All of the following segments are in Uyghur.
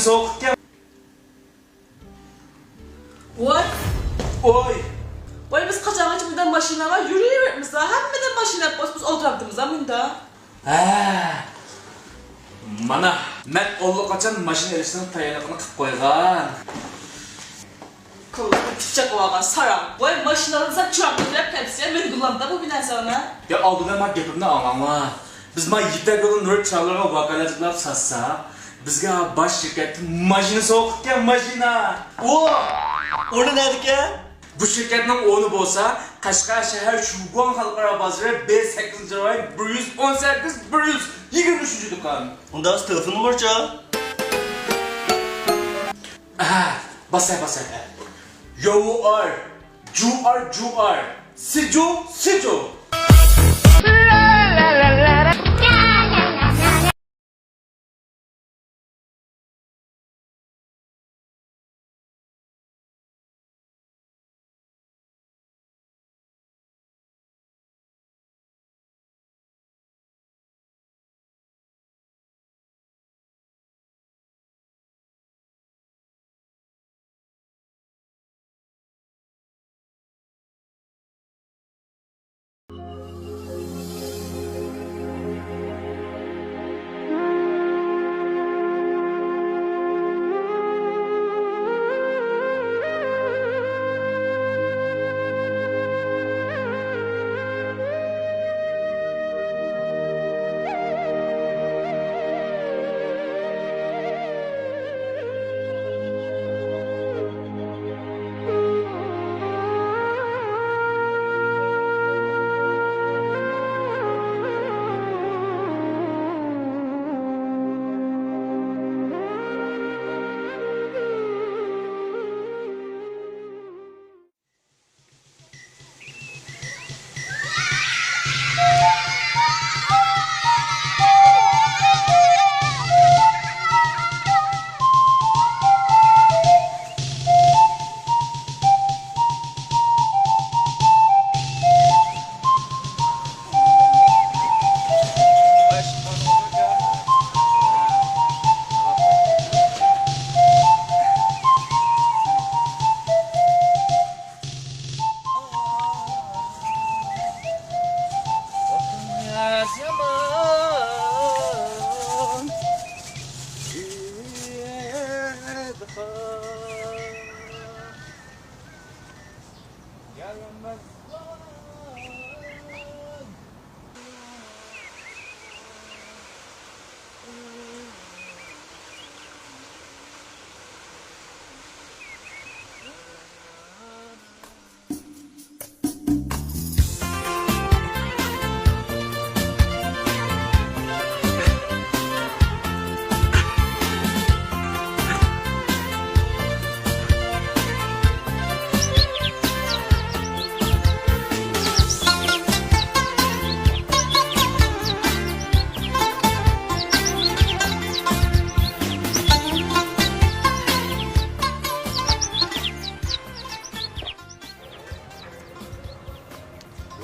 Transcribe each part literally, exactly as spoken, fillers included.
سوغۇقكەن. ۋاي. ۋاي. ۋاي، بىز قاچانغىچە مۇنداق ماشىنا بار يۈرۈۋېرىمىز ھە؟ ھەممىدە ماشىنا بولسا بىز ئولتۇرامتىمىز ھە مۇندا؟ ھە. مانا، مەن ئاللىقاچان ماشىنا ئېلىشنىڭ تەييارلىقىنى قىلىپ قويغان. قىلىپ پىچاق بولغان ساراڭ. ۋاي، ماشىنىڭىزدا چىراغ كۆتۈرۈپ كەپسىز يا، مېنى گۇللامدا بۇ بىنەسىڭە. يا، ئالدىدا مانا گېپىمنى ئاڭلاڭلار. بىز مانا يىپەك يولى نۇر چىراغلىرىغا ۋاكالەتلەپ ساتساق، بىزگە باش شىركەتتىن ماشىنا سوۋغا قىپتىكەن، ماشىنا. ئۇ ئورنى نەدىكەن؟ بۇ شىركەتنىڭ ئورنى بولسا قەشقەر شەھەر شۇگۇاڭ خەلقئارا بازىرى، بى سەككىزىنچى رايون، بىر يۈز ئون سەككىز، بىر يۈز يىگىرمە ئۈچىنچى دۇكان. ئۇنداق تېلېفون نومۇرچۇ؟ ئەھە، باساي، باساي. يوۋۇئار، جۇئار، جۇئار، سىجۇ، سىجۇ.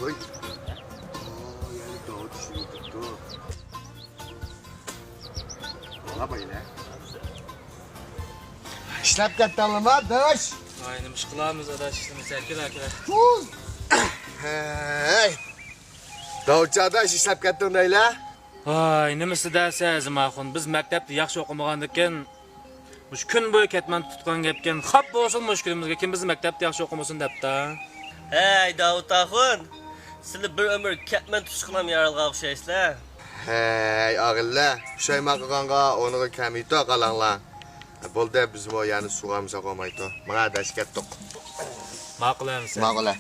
ۋوي. ئا، يەنە داۋۇت چۈشۈپ كېتىپتۇ. بالا بايلە. ئىشلەپ كەتتىڭلىما، داش؟ ۋاي، نېمە ئىش قىلامىز، ئاداش، ئىشلىمىسە، كېلە، كېلە. ھەي. داۋۇتجان ئاداش، ئىشلەپ كەتتىڭ دەيلە. ۋاي، نېمىسى دەسە، ئەزىم ئاخۇن، بىز مەكتەپتە ياخشى ئوقۇمىغاندىكىن، مۇشۇ كۈن بويى كەتمەن تۇتقان گەپكەن، خاپا بولسۇن مۇشۇ كۈنىمىزگە، كىم بىزنى مەكتەپتە ياخشى ئوقۇمىسۇن دەپتۇ؟ ھەي، داۋۇت ئاخۇن، سىلە بىر ئۆمۈر كەتمەن تۇتۇشقىلا يارالغان ئوخشايسىلەر. ھەي، ئاغىللە، پۇشايمان قىلغانغا ئورنىغا كەلمەيتۇ، قالاڭلار. بولدى، بىزمۇ يەنە سۇغارمىساق بولمايتۇ. ماڭا ئاداش كەتتۇق. ماقۇل ئەمىسە. ماقۇل.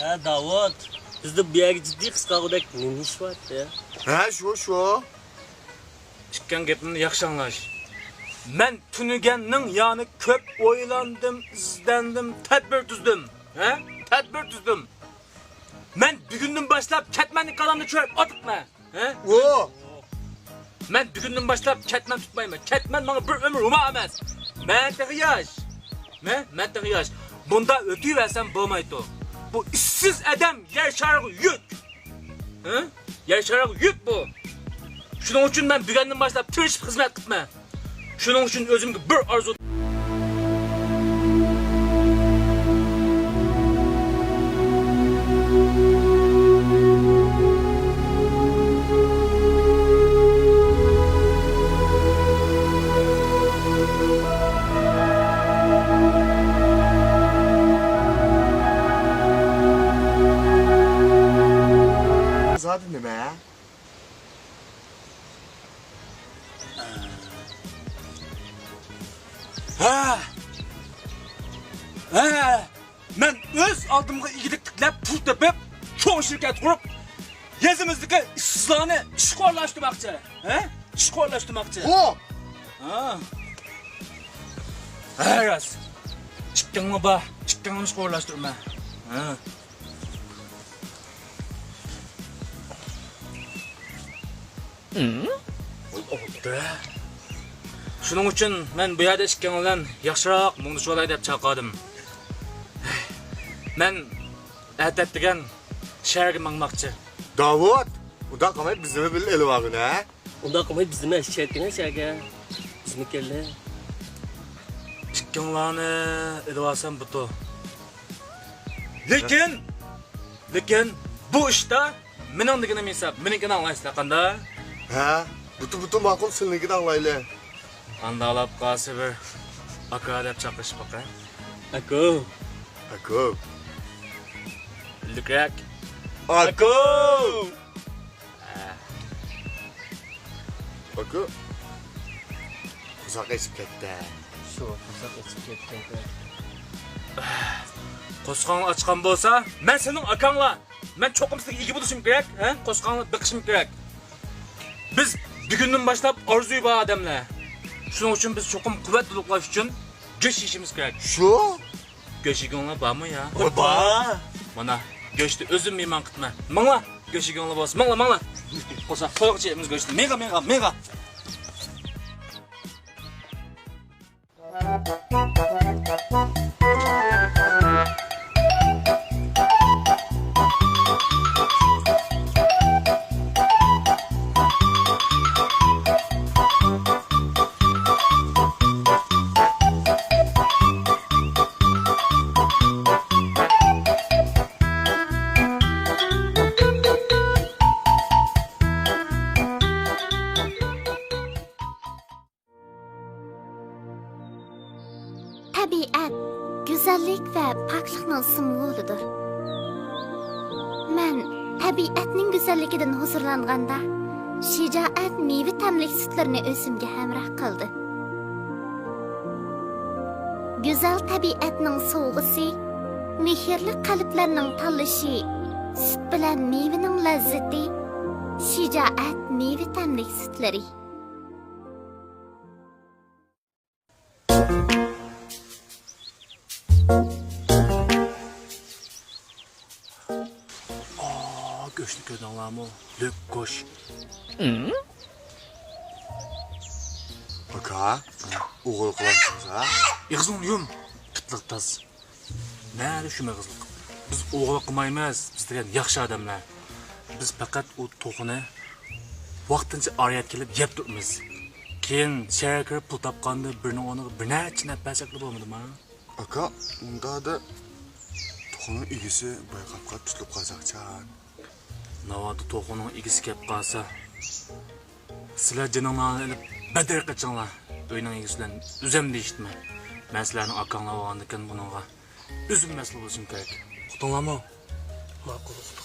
ھە، داۋۇت، بىزدە بۇ يەرگە جىددىي قىزىقارغۇدەك نېمە ئىش بار؟ ھە، شۇ، شۇ. ئىككىڭ گېپىمنى ياخشى ئاڭلاش. مەن تۈنۈگەننىڭ يانى كۆپ ئويلاندىم، ئىزدەندىم، تەدبىر تۈزدۈم. ھە؟ تەدبىر تۈزدۈم. مەن بۈگۈندىن باشلاپ كەتمەننى كالامنى چۆرەپ ئاتىتمە. ھە؟ ئو! مەن بۈگۈندىن باشلاپ كەتمەن تۇتمايمەن. كەتمەن ماڭا بىر ئۆمۈر ھۇمار ئەمەس. مەن تېخى ياش. مەن، مەن تېخى ياش. بۇنداق ئۆتۈۋەرسەم بولمايدۇ. بۇ ئىشسىز ئادەم يەر شارىغا يۈك. ھە؟ يەر شارىغا يۈك بۇ. شۇنىڭ ئۈچۈن مەن بۈگۈندىن باشلاپ تىرىشىپ خىزمەت قىلىمەن. شۇنىڭ ئۈچۈن ئۆزۈمگە بىر ئارزۇ. زادى نېمە؟ ھە! ھە! مەن ئۆز ئالدىمغا ئىگىلىك تىكلەپ، پۇل تېپىپ، چوڭ شىركەت قۇرۇپ، يېزىمىزدىكى ئىشسىزلارنى ئىشقا ئورۇنلاشتۇرماقچى. ھە؟ ئىشقا ئورۇنلاشتۇرماقچى. ئۇ! ھە. ھە، راست. ئىككىڭلار بار. ئىككىڭلارنى ئىشقا ئورۇنلاشتۇرىمەن. ھە. شۇنىڭ ئۈچۈن مەن بۇ يەردە ئىككىڭلار بىلەن ياخشىراق مۇڭدىشىۋالاي دەپ چاقىردىم. مەن ئەتە دېگەن شەھەرگە ماڭماقچى. داۋۇت، ئۇنداق قىلماي بىزنىمۇ بىللە ئېلىۋالغىن، ھە؟ ئۇنداق قىلماي بىزنىمۇ ئەشىشەتكىنە شەھەرگە. بىزمۇ كەللى. ئىككىڭلارنى ئېلىۋالسام بۇتۇ. لېكىن، لېكىن بۇ ئىشتا مېنىڭ دېگىنىم ھېساب، مېنىڭكىنى ئاڭلايسىلەر قانداق؟ ھە، بۇتۇ، بۇتۇ ماقۇل، سېنىڭكىنى ئاڭلايلى. ئانداقلاپ قالسا بىر ئاكا دەپ چاقىرىشىپ باقاي. ئاكا. ئاكا. بىلدۈكرەك. ئاكا. ئاكا. قورساق ئېچىپ كەتتى. شۇ، قورساق ئېچىپ كەتكەنكەن. قورسىقىڭ ئاچقان بولسا، مەن سېنىڭ ئاكاڭلا. مەن چوقۇم سىزگە ئىگە بولۇشۇم كېرەك، ھە؟ قورسىقىڭنى بېقىشىم كېرەك. بىز بۈگۈندىن باشلاپ ئارزۇيى بار ئادەملەر. شۇنىڭ ئۈچۈن بىز چوقۇم قۇۋۋەت تولۇقلاش ئۈچۈن گۆش يېيىشىمىز كېرەك. شۇ؟ گۆش يېگۈڭلار بارمۇ يا؟ بار. مانا، گۆشنى ئۆزۈم مېھمان قىلىمەن. ماڭلا، گۆش يېگۈڭلار بولسا، ماڭلا، ماڭلا. قورساق تويغۇچە يەيمىز گۆشنى. مېڭە، مېڭە، مېڭە. تەبىئەت گۈزەللىك ۋە پاكلىقنىڭ سىمۋولىدۇر. مەن تەبىئەتنىڭ گۈزەللىكىدىن ھۇزۇرلانغاندا، شىجائەت مېۋە تەملىك سۈتلىرىنى ئۆزۈمگە ھەمراھ قىلدىم. گۈزەل تەبىئەتنىڭ سوۋغىسى، مېھىرلىك قەلبلەرنىڭ تاللىشى، سۈت بىلەن مېۋىنىڭ لەززىتى، شىجائەت مېۋە تەملىك سۈتلىرى. ئا، گۆشنى كۆردۈڭلارمۇ؟ لۆك گۆش. ئاكا، ئوغۇل قىلامسىز ھە؟ ئېغىزىڭنى يۇم، پىتلىق تاز. نەدە شۇ مېغىزلىق؟ بىز ئوغرىلىق قىلمايمىز، بىز دېگەن ياخشى ئادەملەر. بىز پەقەت ئۇ توخۇنى ۋاقتىنچە ئارىيەت كېلىپ يەپ تۇرىمىز. كېيىن شەھەرگە كىرىپ پۇل تاپقاندا بىرىنىڭ ئورنىغا بىر نەچچە نەپ بەرسەكلا بولمىدىما؟ ئاكا، ئۇندادا توخۇنىڭ ئىگىسى بايقاپقا تۇتۇلۇپ قالساقچان. ناۋادا توخۇنىڭ ئىگىسى كەپ قالسا، سىلەر جېنىڭلارنى ئېلىپ بەدەر قېچىڭلار. ئۆينىڭ ئىگىسى بىلەن ئۆزەم دېيىشتىمەن. مەن سىلەرنىڭ ئاكاڭلار بولغاندىكىن بۇنىڭغا ئۆزۈم مەسئۇل بولۇشۇم كېرەك. ئۇقتۇڭلارمۇ؟ ماقۇل، ئۇقتۇق.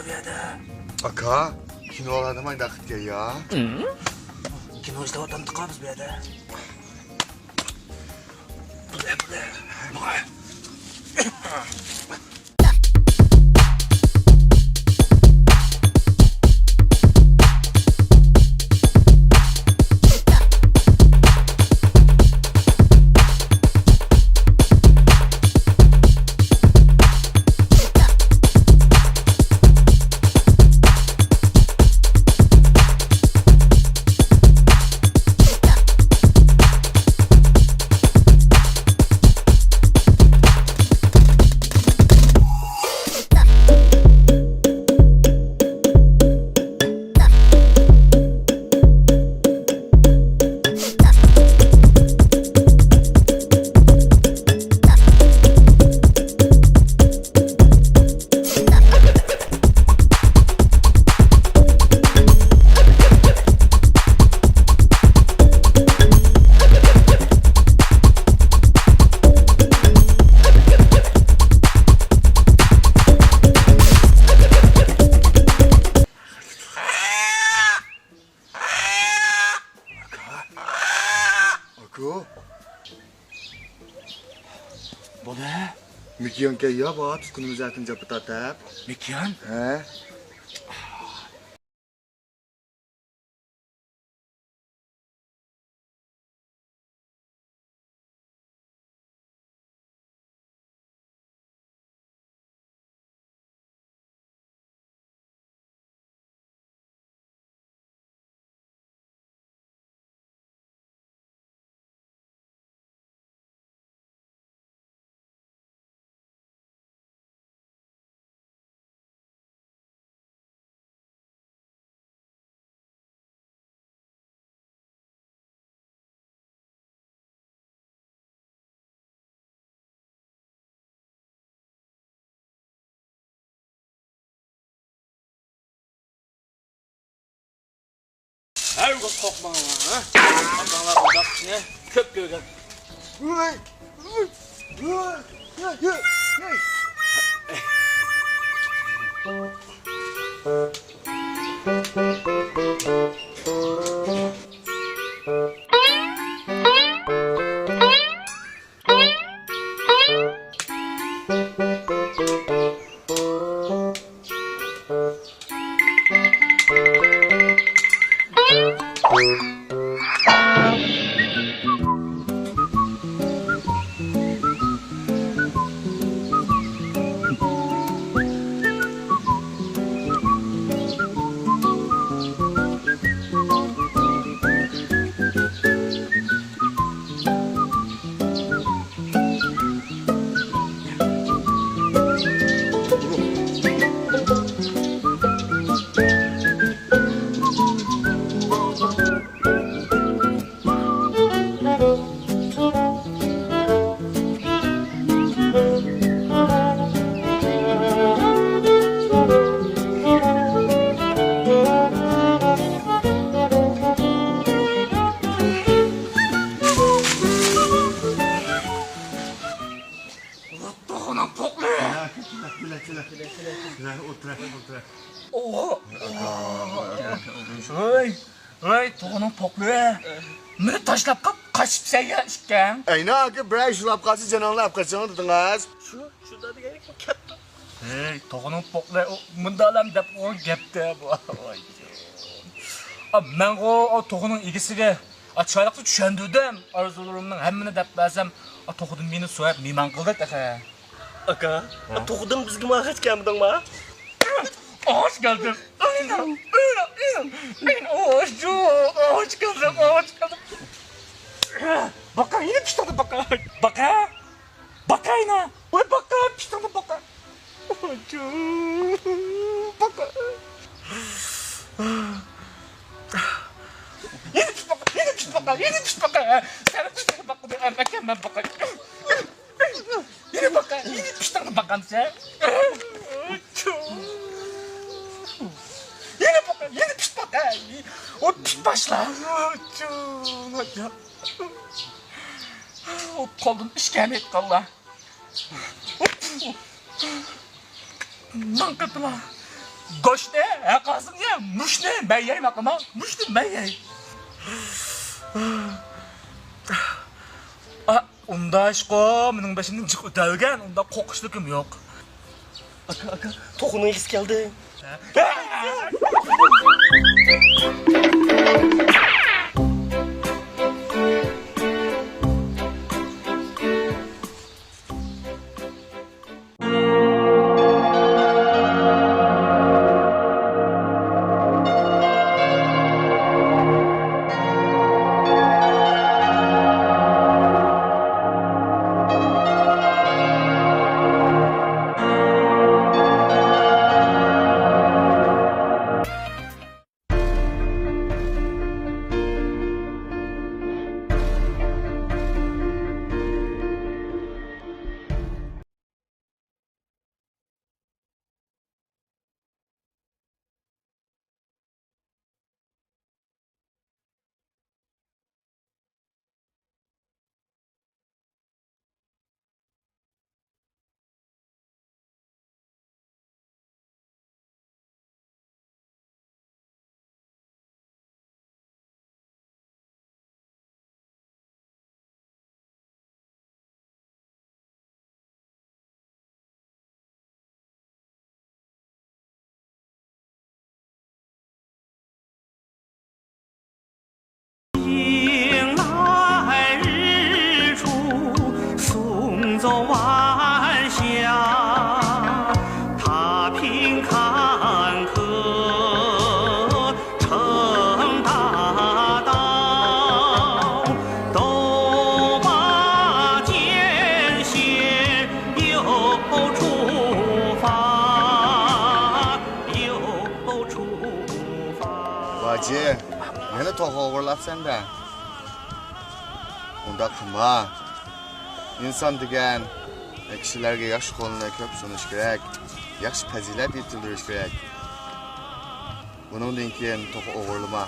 بۇ يەردە. ئاكا، كىنولاردا مانداق قىلىپ كەل يا. كىنو ئىشلەۋاتامدۇق بىز بۇ يەردە. ئاكا. بولە. مىكيانكەن يا، بۇ تۇتقىنىمىز ھەققىنى جاپا تارتىپ. مىكيان؟ ھە. ھەي، قورقماڭلار، ھە؟ ئاتاڭلار بۇنداق ئىشنى كۆپ كۆرگەن. توخۇنىڭ پوقلىرى! كېلە، كېلە، كېلە. كېلە، ئولتۇرە، ئولتۇرە. ئوغۇ! ۋاي، ۋاي، توخۇنىڭ پوقلىرى! مېنى تاشلاپ قاپ قاچىپسەن يا ئىكەن. ئەينە ئاكا، بىرەر ئىش بولۇپ قالسا جېنىڭلارنى ئەپ قېچىڭ دېدىڭىز. شۇ، شۇنداق دېگەنلىكمۇ كەپتۇ. ھەي، توخۇنىڭ پوقلىرى، ئۇ مۇنداقلام دەپ قويغان گەپتە بۇ. ئا، مەنغۇ ئۇ توخۇنىڭ ئىگىسىگە، ئا، چىرايلىقتا چۈشەندۈردۈم. ئارزۇلىرىمنىڭ ھەممىنى دەپ بەرسەم، ئا، توخۇدىن مېنى سوراپ مېھمان قىلدى تېخى. ئاكا، ھە؟ توخۇدىن بىزگىمۇ ئاغاچ كەلمىدىڭما؟ ئاغاچ كەلدىم. ئاغاچ كەلدىم، ئاغاچ كەلدىم. باقا، يەنە پىشتىڭدا باقا. باقا. باقاينا. ۋاي باقا، پىشتىڭدا باقا. باقا. يەنە پىشتىڭدا باقا، يەنە پىشتىڭدا باقا، يەنە پىشتىڭدا باقا. سەن پىشتىڭدا باقا، ئەمەكەن مەن باقاي. يەنە باقا، يەنە پىشتىڭدا باقامسەن. يەنە باقا، يەنە پىشتىڭدا باقا. ئۇ پىشىپ باشلا. ئۇ قولدىن ئىش كەلمەيدىغانلا. ماڭقىپلا. گۆشنى ھەققاسىمنى، مۇشنى مەن يەيمەن، ئاقىما، مۇشنى مەن يەي. ئا، ئۇنداشقۇ، مېنىڭ بېشىمدىن جىق ئۆتەلىگەن، ئۇنداق قورقۇشلۇقۇم يوق. ئاكا، ئاكا، توخۇنىڭ ئىسى كەلدى. باجى، يەنە توخۇ ئوغرىلاپسەن-دە. ئۇنداق قىلما. ئىنسان دېگەن كىشىلەرگە ياخشى قولىنى كۆپ سۇنۇش كېرەك، ياخشى پەزىلەت يېتىلدۈرۈش كېرەك. بۇنىڭدىن كېيىن توخۇ ئوغرىلىما.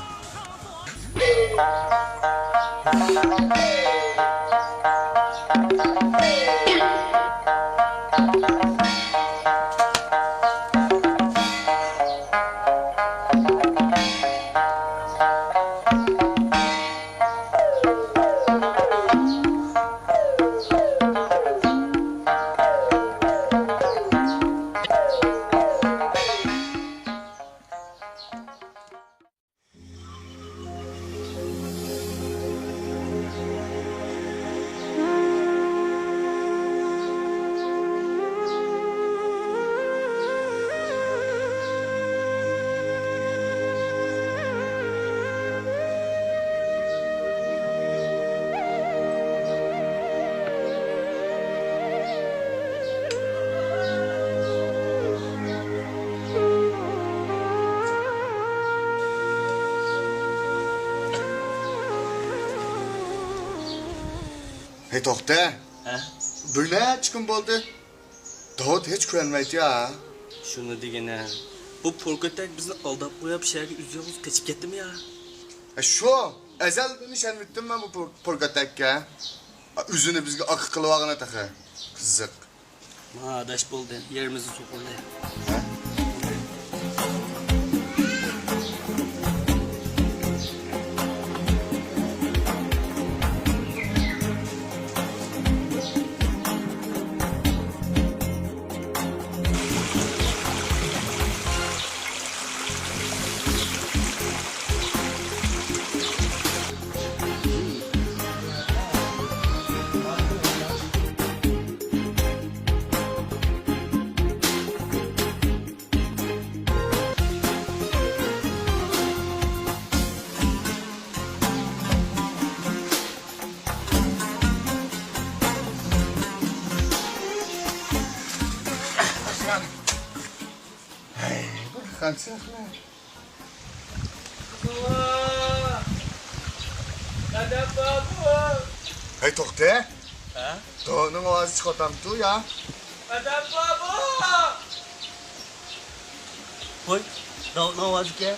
ھەي، توختە! ھە؟ بىر نەچچە كۈن بولدى. داۋۇت ھېچ كۆرۈنمەيتتى يا. شۇنى دېگىنە. بۇ پوركۆتەك بىزنى ئالداپ قويۇپ، شەھەرگە ئۆزى يالغۇز قېچىپ كەتتىمۇ يا؟ ھە، شۇ. ئەزەلدىن ئىشەنمەيتتىم مەن بۇ پور-، پوركۆتەككە. ئۆزىنى بىزگە ئاقا قىلىۋالغىنى تېخى. قىزىق. ما ئاداش بولدى، يېرىمىزنى سۇغۇردى. ھەي، توختە! ھە؟ داۋۇتنىڭ ئاۋازى چىقىۋاتامتۇ يا؟ ھوي، داۋۇتنىڭ ئاۋازىكەن.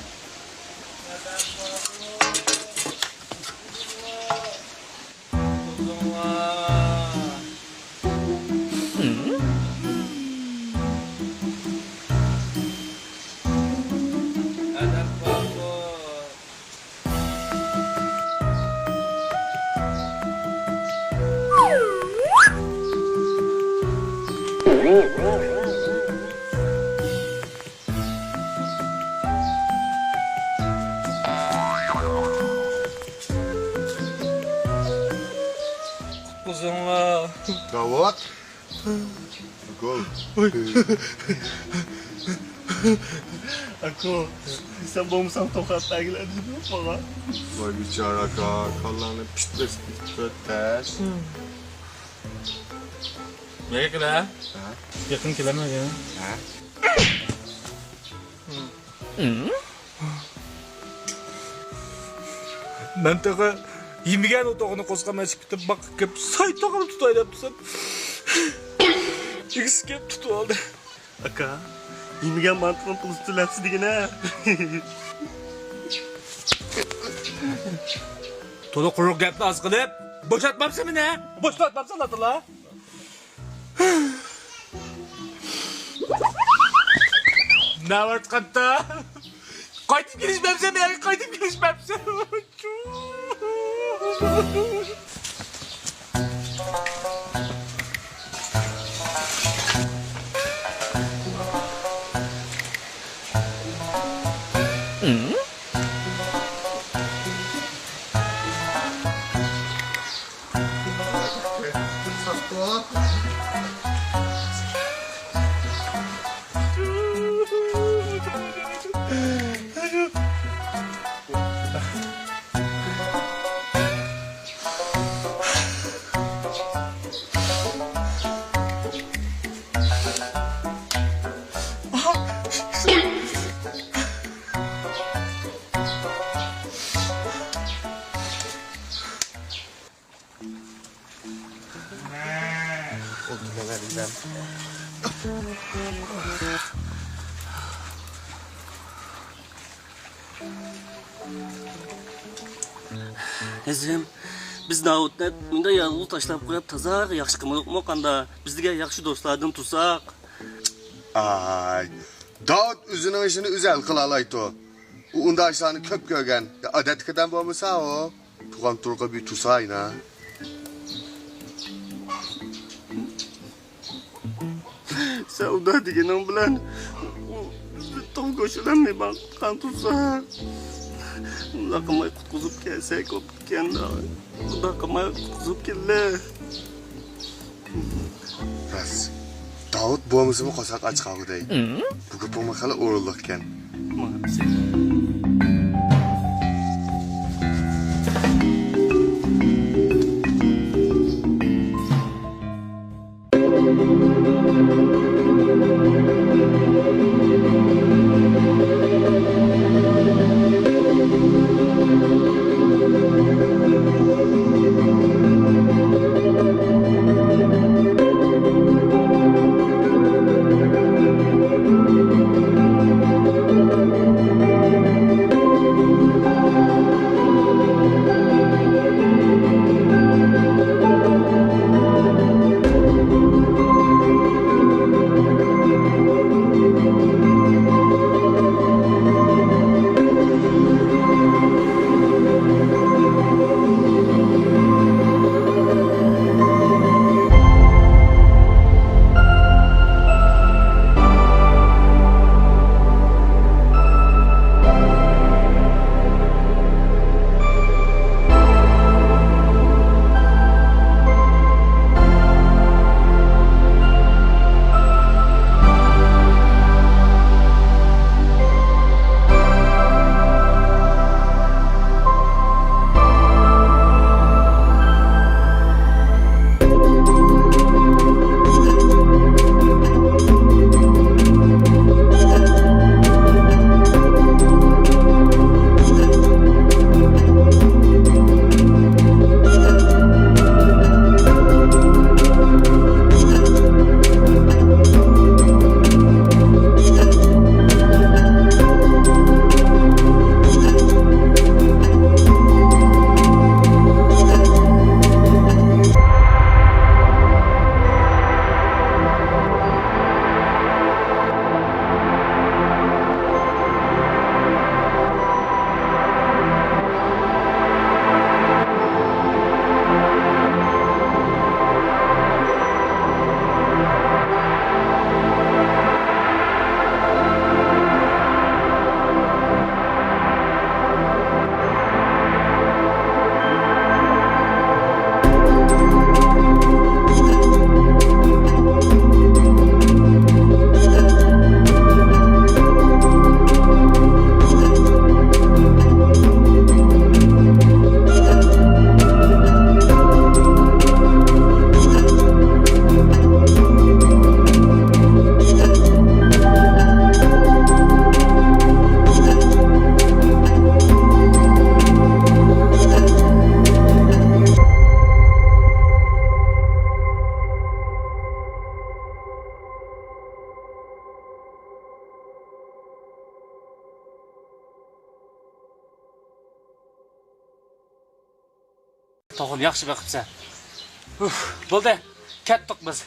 قۇتقۇزۇڭلار. داۋۇت. ئاكا. ۋاي. ئاكا، سەن بولمىساڭ توختاپ بەرگىلى دېدىم ماڭا. ۋاي بىچارە ئاكا، كاللاڭنى پىت بېسىپ كېتىپتۇ تەس. نېمە قىلە؟ ھە؟ يېقىن كېلەلمىگەن. ھە؟ مەن تېخى يېمىگەن ئوتۇغىنى قوزغىماي چىقىپ كېتىپ، باققا كېلىپ ساي توغرىلىپ تۇتاي دەپ تۇرسام، ئىگىسى كېلىپ تۇتۇۋالدى. ئاكا، يېمىگەن مانتىنىڭ پۇلىسى تۆلەپسىز دېگىنە. تولا قۇرۇق گەپنى ئاز قىلىپ، بوشاتمامسەن مېنى؟ بوشاتمامسەن ئاتىلا؟ نەۋەت قاتتا. قايتىپ كېلىشمەمسەن، مەن قايتىپ كېلىشمەمسەن. ھەزرىم، بىز داۋۇتنى مۇنداق يالغۇز تاشلاپ قويۇپ، تازا ياخشى قىلمىدۇقمۇ قاندا؟ بىز دېگەن ياخشى دوستلاردىن تۇرساق. ئاي، داۋۇت ئۆزىنىڭ ئىشىنى ئۆزى ھەل قىلالايدۇ. ئۇ ئۇنداق ئىشلارنى كۆپ كۆرگەن. ئادەتتىكى ئادەم بولمىسا ئۇ. تۇغان تۇرقا بىر تۇساينا. سەن ئۇنداق دېگىنىڭ بىلەن ئۇ بىزنى تۇغ گۆشىدىن مېھمان قىلغان تۇرسا. ئۇنداق قىلماي قۇتقۇزۇپ كەلسەك بوپتىكەن. ئۇنداق قىلماي قۇتقۇزۇپ كەللى. راست. داۋۇت بولمىسىمۇ قورساق ئاچ قالغۇدەك. بۇ گېپىڭمۇ خېلى ئورۇنلۇق ئىكەن. توغرا، ياخشى بېقىپسەن. ئۇھ، بولدى، كەتتۇق بىز.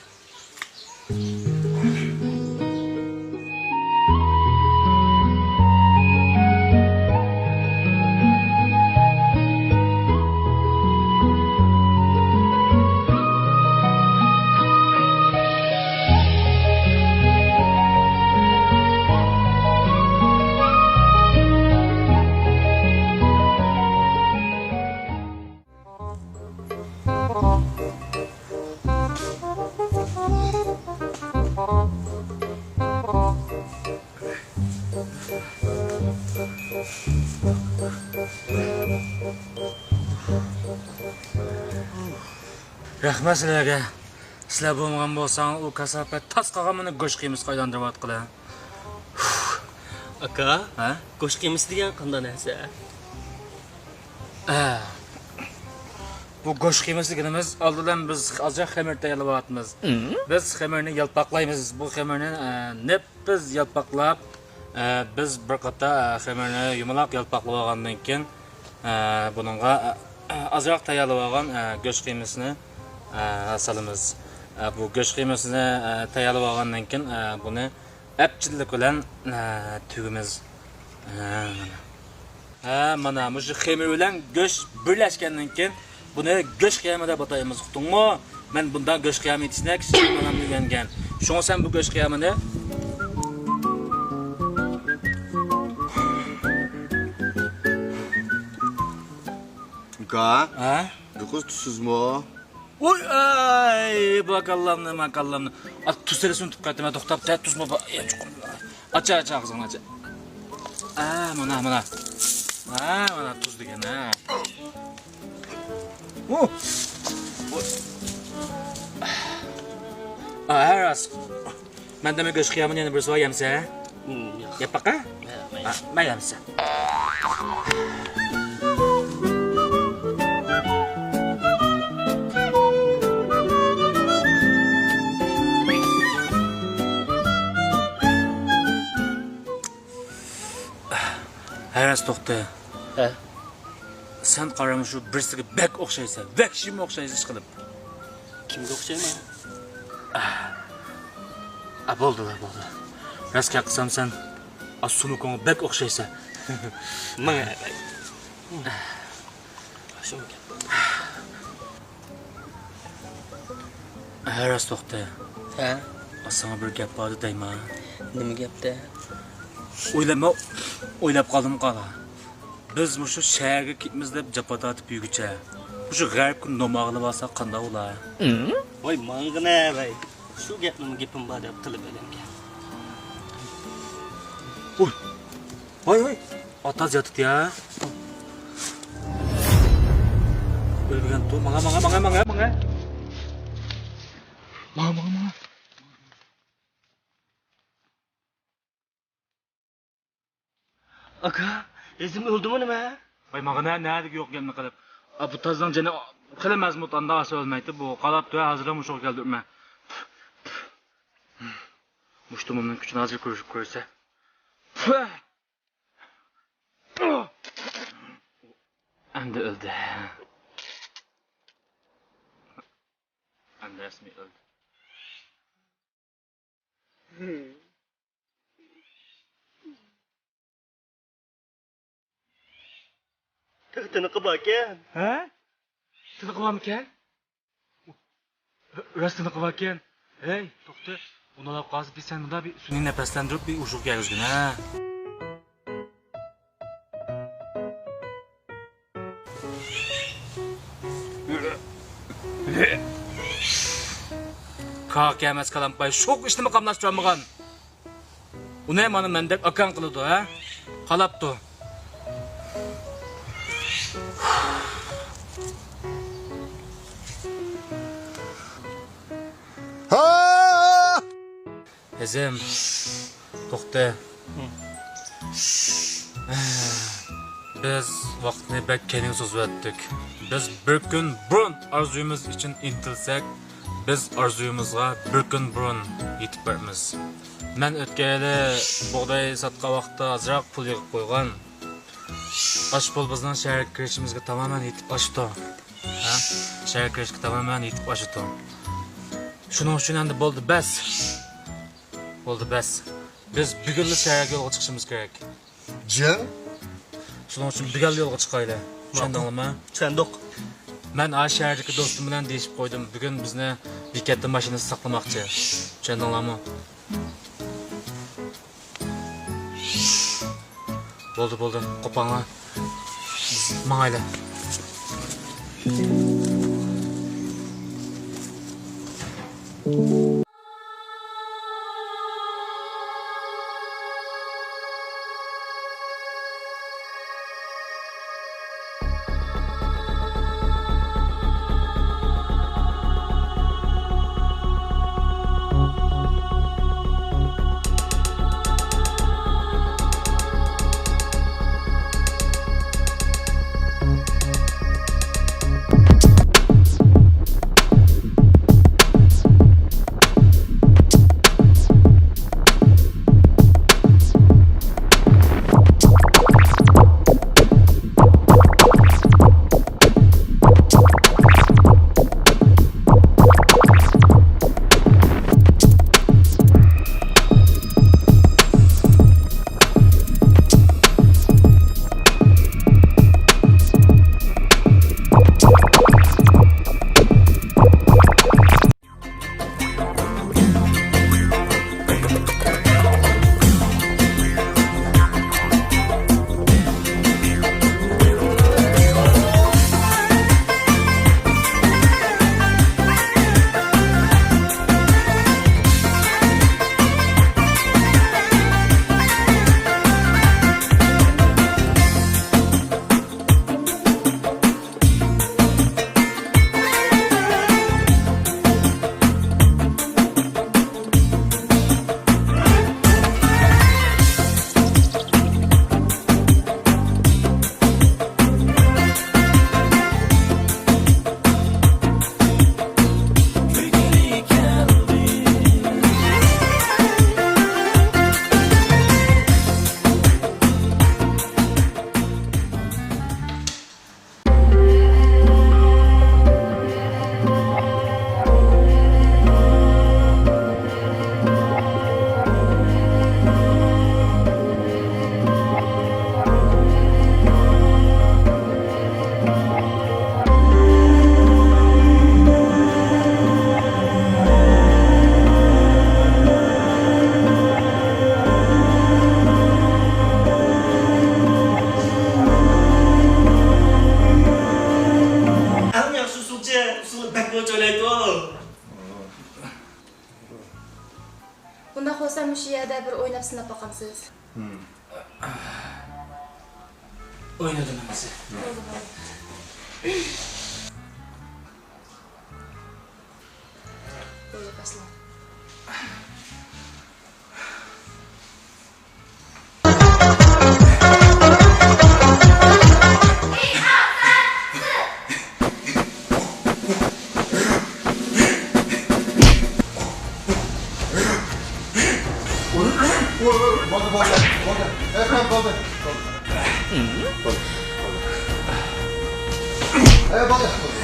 رەھمەت سىلەرگە. سىلەر بولمىغان بولساڭ، ئۇ كاساپەت تاس قالغان مېنى گۆش قىيمىسىغا ئايلاندۇرۇۋاتقىلى. ئاكا، ھە؟ گۆش قىيمىسى دېگەن قانداق نەرسە؟ ھە. بۇ گۆش قىيمىسى دېگىنىمىز، ئالدى بىلەن بىز ئازراق خېمىر تەييارلاۋاتىمىز. بىز خېمىرنى يالپاقلايمىز. بۇ خېمىرنى، ئە، نەپىس يالپاقلاپ، ئە، بىز بىر قاتار، ئە، خېمىرنى يۇمىلاق يالپاقلىۋالغاندىن كېيىن، ئە، بۇنىڭغا، ئە، ئازراق تەييارلىۋالغان، ئە، گۆش قىيمىسىنى، ئە، سالىمىز. ئە، بۇ گۆش قىيمىسىنى، ئە، تەييارلىۋالغاندىن كېيىن، ئە، بۇنى ئەپچىللىك بىلەن، ئە، تۈگىمىز. ھە، مانا. ھە، مانا، مۇشۇ خېمىر بىلەن گۆش بىرلەشكەندىن كېيىن، بۇنى گۆش قىيامى دەپ ئاتايمىز، ئۇقتۇڭمۇ؟ مەن بۇنداق گۆش قىيامى ئېتىشنى كىچىكىمدىن ئۆگەنگەن. شۇڭا سەن بۇ گۆش قىيامىنى. ئاكا، ھە؟ بۇ قىز تۇزسىزمۇ؟ ۋوي، ئاي، ماكاللامنى، ماكاللامنى. ئا، تۇز سېلىشنى ئۇنتۇپ قاپتىمەن، توختاپ، تە، تۇزمۇ بار. يا، چوقۇم. ئاچا، ئاچا، ئاغزىڭنى ئاچا. ئا، مانا، مانا. ئا، مانا تۇز دېگەن، ھە. ئۇ. ئا، ھە، راست. مەندە مەن گۆش قىيامىنى يەنە بىرسى بار، يەمسە؟ ياق. يەپ باقا؟ مەيلى، مەيلى. ھەرەس، توختا. ھە؟ سەن قارا، مۇشۇ بىرسىگە بەك ئوخشايسەن، ۋەھشىيمۇ ئوخشايسەن ئىشقىلىپ. كىمگە ئوخشايمەن؟ ئا، بولدىلا، بولدى. راست گەپ قىلسام، سەن ئا سۇمۇكۇڭغا بەك ئوخشايسەن. ماڭا. شۇ گەپ. ھە، راست، توختا. ھە؟ ساڭا بىر گەپ باردى دەيمەن. نېمە گەپتە؟ ئويلىما، ئويلاپ قالدىم قالا. بىز مۇشۇ شەھەرگە كېتىمىز دەپ جاپا تارتىپ يۈرگۈچە، مۇشۇ غەربكە نوماغىلى بارساق قانداق بولا؟ ۋاي، ماڭغىنە ۋاي. شۇ گەپنىمۇ گېپىم بار دەپ قىلىپ ئۆلەمكەن. ۋاي. ۋاي، ۋاي. ئاتا زىيارىتى يا. ئۆلمىگەنتۇ. ماڭا، ماڭا، ماڭا، ماڭا، ماڭا. ماڭا، ماڭا، ماڭا. ئاكا، ئېزىم ئۆلدىمۇ نېمە؟ ۋاي، ماڭا نە، نەدىكى يوق گەپنى قىلىپ. ئا، بۇ تازنىڭ جېنى خېلى مەزمۇت، ئاندا ئاسا ئۆلمەيتتى. بۇ قالاپتۇ، ھازىرلا مۇشۇغا كەلدۈرمە. مۇشتۇمۇمنىڭ كۈچىنى ھازىر كۆرۈشۈپ كۆرسە. ئەمدى ئۆلدى. ئەمدى رەسمىي ئۆلدى. تېخى تىنىقى باركەن. ھە؟ تىنىقى بارمىكەن؟ راست تىنىقى باركەن. ھەي، توختا. ئۇنى ئالاپ قالسا، بىز سەن مۇنداق بىر سۈنئىي نەپەسلەندۈرۈپ، بىر ئۇششۇق كىيگۈزگىن، ھە؟ كاكا ئەمەس، كالامپاي، شۇ ئىشنىمۇ قاملاشتۇرالمىغان. ئۇنى مانا مەندەك ئاكاڭ قىلىدۇ، ھە؟ قالاپتۇ. ھا! ھېزىم، توختا. بىز ۋاقىتنى بەك كەينىگە سوزۇۋەتتۇق. بىز بىر كۈن بۇرۇن ئارزۇيىمىز ئۈچۈن ئىنتىلسەك، بىز ئارزۇيىمىزغا بىر كۈن بۇرۇن يېتىپ بارىمىز. مەن ئۆتكەن يىلى بۇغداي ساتقان ۋاقىتتا ئازراق پۇل يىغىپ قويغان. ئاشۇ پۇل بىزنىڭ شەھەرگە كىرىشىمىزگە تامامەن يېتىپ ئاشىدۇ. ھە؟ شەھەرگە كىرىشكە تامامەن يېتىپ ئاشىدۇ. شۇنىڭ ئۈچۈن ئەمدى بولدى، بەس. بولدى، بەس. بىز بۈگۈنلا سەھەرگە يولغا چىقىشىمىز كېرەك. جىڭ؟ شۇنىڭ ئۈچۈن بۈگۈنلا يولغا چىقايلى. ماقۇل. چۈشەندىڭلارمۇ؟ چۈشەندۇق. مەن ئاشۇ شەھەردىكى دوستۇم بىلەن دېيىشىپ قويدۇم، بۈگۈن بىزنى بېكەتتە ماشىنىسى ساقلىماقچى. چۈشەندىڭلارمۇ؟ بولدى، بولدى، قوپاڭلار. ماڭايلى. ئەڭ ياخشى ئۇسسۇلچى ئۇسسۇلنى بەك نوچى ئوينايدۇ. بۇنداق بولسا مۇشۇ يەردە بىر ئويناپ سىناپ باقامسىز؟ ئوينىدىم ھەممىسى. بولدى، بولدى. بولدى، باشلاڭ. بولدى، بولدى، بولدى. ئەي، بولدى. بولدى، بولدى. ئەي، بولدى، بولدى.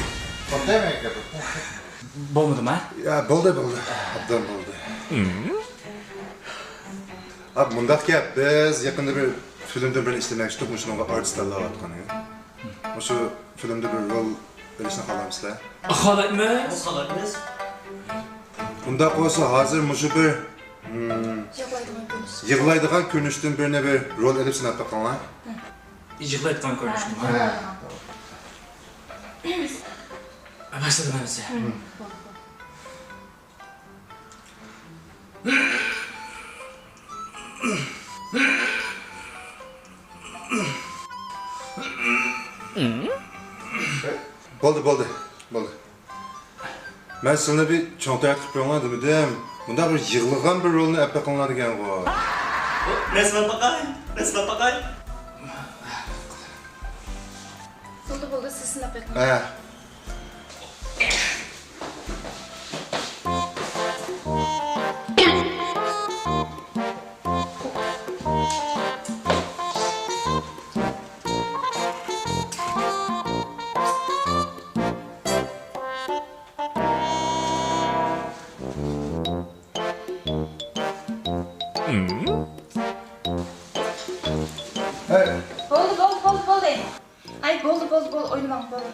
توختايمەن گەپ. بولمىدىما؟ يا، بولدى، بولدى. ئابدان بولدى. ئا، مۇنداق گەپ، بىز يېقىندا بىر فىلىمدىن بىرنى ئىشلىمەكچىدۇق، مۇشۇنىڭغا ئارتىس تاللاۋاتقان. مۇشۇ فىلىمدا بىر رول ئېلىشنى خالامسىلەر؟ خالايمىز. خالايمىز. ئۇنداق بولسا ھازىر مۇشۇ بىر، ھىم، يىغلايدىغان كۆرۈنۈش. يىغلايدىغان كۆرۈنۈشتىن بىرنى بىر رول ئېلىپ سىناپ بېقىڭلار. يىغلايدىغان كۆرۈنۈشنىمۇ؟ ھە. باشلىدىم ھەممىسى. بولدى، بولدى، بولدى. مەن سىلىنى بىر چوڭ تەرەت قىلىپ قويۇڭلار دېمىدىم. مۇنداق بىر يىغلىغان بىر رولنى ئەپ بېقىڭلار دېگەنغۇ. مەن سىناپ باقاي، مەن سىناپ باقاي. بولدى، بولدى، سىز سىناپ بېقىڭ. ھە. ھەي. بولدى، بولدى، بولدى، بولدى. ئاي، بولدى، بولدى، بولدى، ئوينىماڭ، بولدى.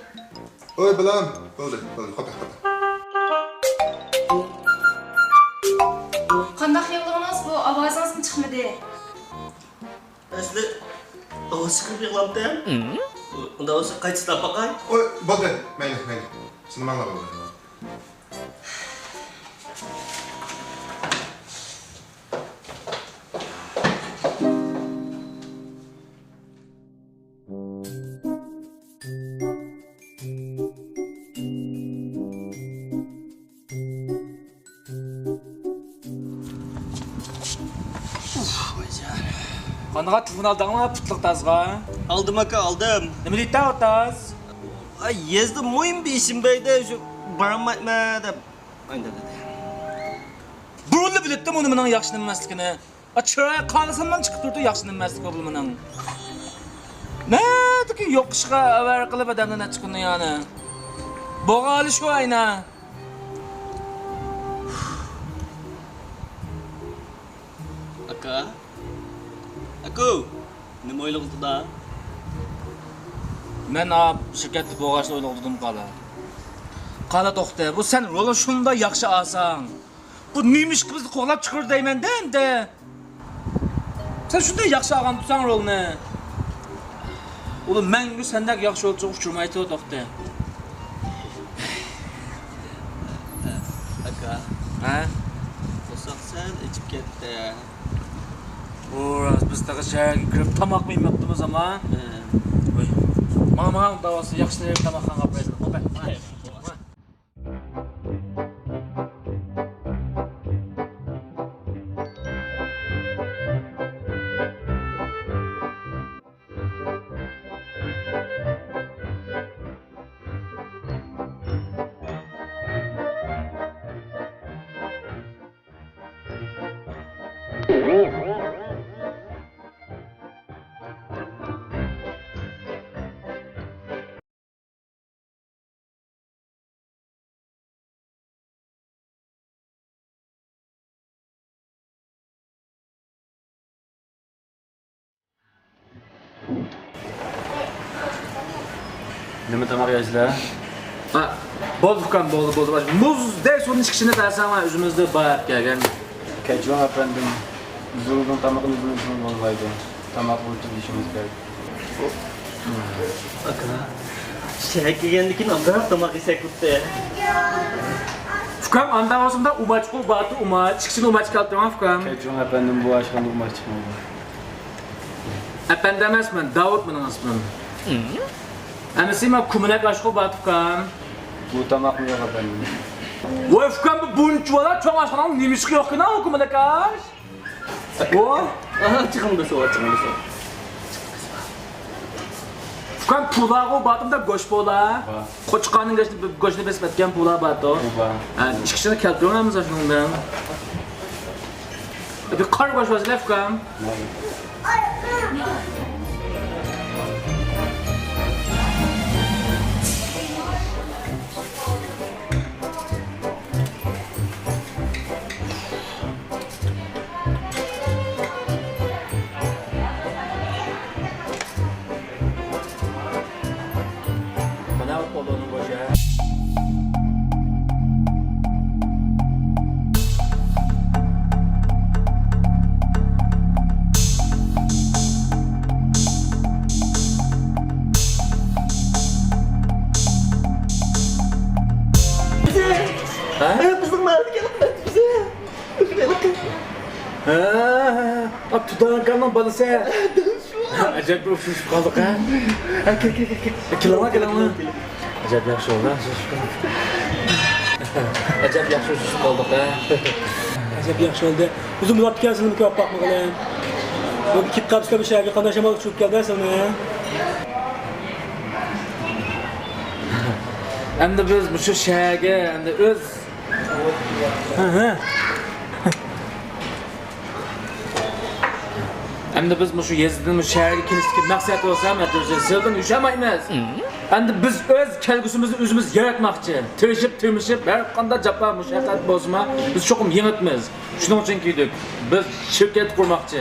ئوي، بالام، بولدى، بولدى، خوپ، خوپ. قانداق يىغلىغىنىڭىز؟ بۇ ئاۋازىڭىزمۇ چىقمىدى. ئەسلى ئاۋاز چىقىرىپ يىغلاپتىم. ئۇنداق بولسا قايتا سىناپ باقاي. ئوي، بولدى، مەيلى، مەيلى. سىنىماڭلار بولدى. قانداق، تېلېفون ئالدىڭمۇ پۇتلۇق تازغا؟ ئالدىم ئاكا، ئالدىم. نېمە دەيتتى ئۇ تاز؟ ئاي، يېزىدا مۇھىم بىر ئىشىم بار ئىدى، شۇ بارالمايمەن دەپ ئايندىرىدۇ. بۇرۇنلا بىلەتتىم ئۇنى مېنىڭ ياخشى نېمە ئەمەسلىكىنى. ئا، چىرايى قارىساملا چىقىپ تۇرىدۇ ياخشى نېمە ئەمەسلىكى بۇ مېنىڭ. نەدىكى يوق ئىشقا ئاۋارە قىلىپ ئادەمنى نەچچە كۈندە يەنە. بولغانى شۇ ئاينا. ئاكا. ئاكا. نېمە ئويلىغۇزدا؟ مەن ئاپ شىركەتتە بولغاچ ئويلىغۇزدۇم قالا. قالا توختە، بۇ سەن رولنى شۇنداق ياخشى ئالساڭ. بۇ نېمىشقا بىزنى قوغلاپ چىقىرىدۇ دەيمەن-دە ئەمدى. سەن شۇنداق ياخشى ئالغان تۇرساڭ رولنى. ئۇلار مەڭگۈ سەندەك ياخشى رولچىغا ئۇچرىمايتتى توختى. ئاكا. ھە؟ قورساق سەل ئېچىپ كەتتى. بۇ راست، بىز تېخى شەھەرگە كىرىپ تاماقمۇ يېمەپتىمىز ئەمما. ھە. ۋاي. ماڭا، ماڭا، ئۇنداق بولسا ياخشى تاماقخانىغا ئاپىرايلى. نېمە تاماق يەيسىلەر؟ ھە، بولدى ئۇكام، بولدى، بولدى. مۇزدەك سۇنى ئىككىسىنى بەرسەڭلار، ئۆزىمىزدە بار ئەپ كەلگەن. كەچۈرۈڭ ئەپەندىم، زۇلۇلنىڭ تامىقىنى زۇلۇلدىن بولمايدۇ. تاماق بويىچە دېيىشىمىز كېرەك. ئاكا، شەھەرگە كەلگەندىن كېيىن ئازراق تاماق يېسەك بوپتۇ. ئۇكام، ئانداق بولسا ئۇماچقۇ باتۇ ئۇماچ، ئىككىسىنى ئۇماچقا ئالتۇرۇڭ ئۇكام. كەچۈرۈڭ ئەپەندىم، بۇ ئاشخانىدا ئۇماچ چىقمايدۇ. ئەپەندى ئەمەسمەن، داۋۇت مېنىڭ ئىسمىم. ئەمىسى مانا كۆمەلەك ئاشقۇ باتۇ ئۇكام. بۇ تاماقمۇ يوق ئەپەندىم. ۋاي ئۇكام، بۇ بۇنچە بالا چوڭ ئاشخانىنىڭ نېمىشقا يوقكىنا ئۇ كۆمەلەك ئاش؟ ئۇ؟ ئاھا، چىقىڭ بېسىۋال، چىقىڭ بېسىۋال. ئۇكام، پۇلاغۇ باتۇم دەپ گۆش پۇلا. بار. قوچقارنىڭ گۆشىنى، گۆشىنى بېسىپ ئەتكەن پۇلا باتۇ. بار. ھە، ئىككىسىنى كەلتۈرۈڭ ھەممە شۇنىڭدىن. بىر قارا گۆش بەرسىلە ئۇكام. مايلى. مانا قولۇڭنى بوشا. ھە؟ بىزنىڭ مەھەللىگە كەلدى بىزى. ھە، ھە، ھە. ئا، تۇدانكامنىڭ بالىسى. ئەجەب بىر ئۇچرىشىپ قالدۇق ھە. ھە، كېلىڭلار، كېلىڭلار. ئەجەب ياخشى بولدى ھە. ئەجەب ياخشى ئۇچرىشىپ قالدۇق ھە. ئەجەب ياخشى بولدى. ئۇزۇن بولۇپتىكەن سىلىنى كۆرۈپ باقمىغىلى. بۇ كېتىپ قاپسىلەر بۇ شەھەرگە، قانداق شامال ئۇچۇپ كەلدى سىلىنى؟ ئەمدى بىز مۇشۇ شەھەرگە ئەمدى ئۆز ھە، ھە. ئەمدى بىز مۇشۇ يېزىدىن مۇشۇ شەھەرگە كېلىشتىكى مەقسەت بولسا، مەن ئۆزى سىلدىن يوشالمايمىز. ئەمدى بىز ئۆز كەلگۈسىمىزنى ئۆزىمىز ياراتماقچى. تىرىشىپ، تىرمىشىپ، ھەر قانداق جاپا، مۇشەققەت بولسىمۇ، بىز چوقۇم يېڭىتىمىز. شۇنىڭ ئۈچۈن كەلدۇق. بىز شىركەت قۇرماقچى.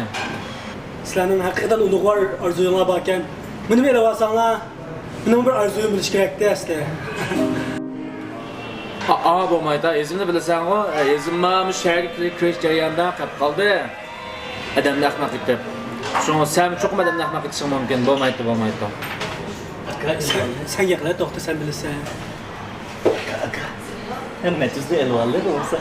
سىلەرنىڭ ھەقىقەتەن ئۇلۇغۋار ئارزۇيۇڭلار باركەن. مېنىمۇ ئېلىۋالساڭلار، مېنىڭ بىر ئارزۇيۇم بولۇشى كېرەكتى ئەسلى. ئا، ئا، بولمايدۇ. ئېزىمنى بىلىسەنغۇ؟ ئېزىممۇ شەھەرگە كىرىش جەريانىدا قېلىپ قالدى. ئادەمنى ئەخمەق ئېتىپ. شۇڭا سەن چوقۇم ئادەمنى ئەخمەق ئېتىشىڭ مۇمكىن. بولمايدۇ، بولمايدۇ. ئاكا، سەن، سەن گەپلە، توختا، سەن بىلىسەن. ئاكا، ئاكا. ھەممە تۈزدە ئېلىۋالدى بولسا.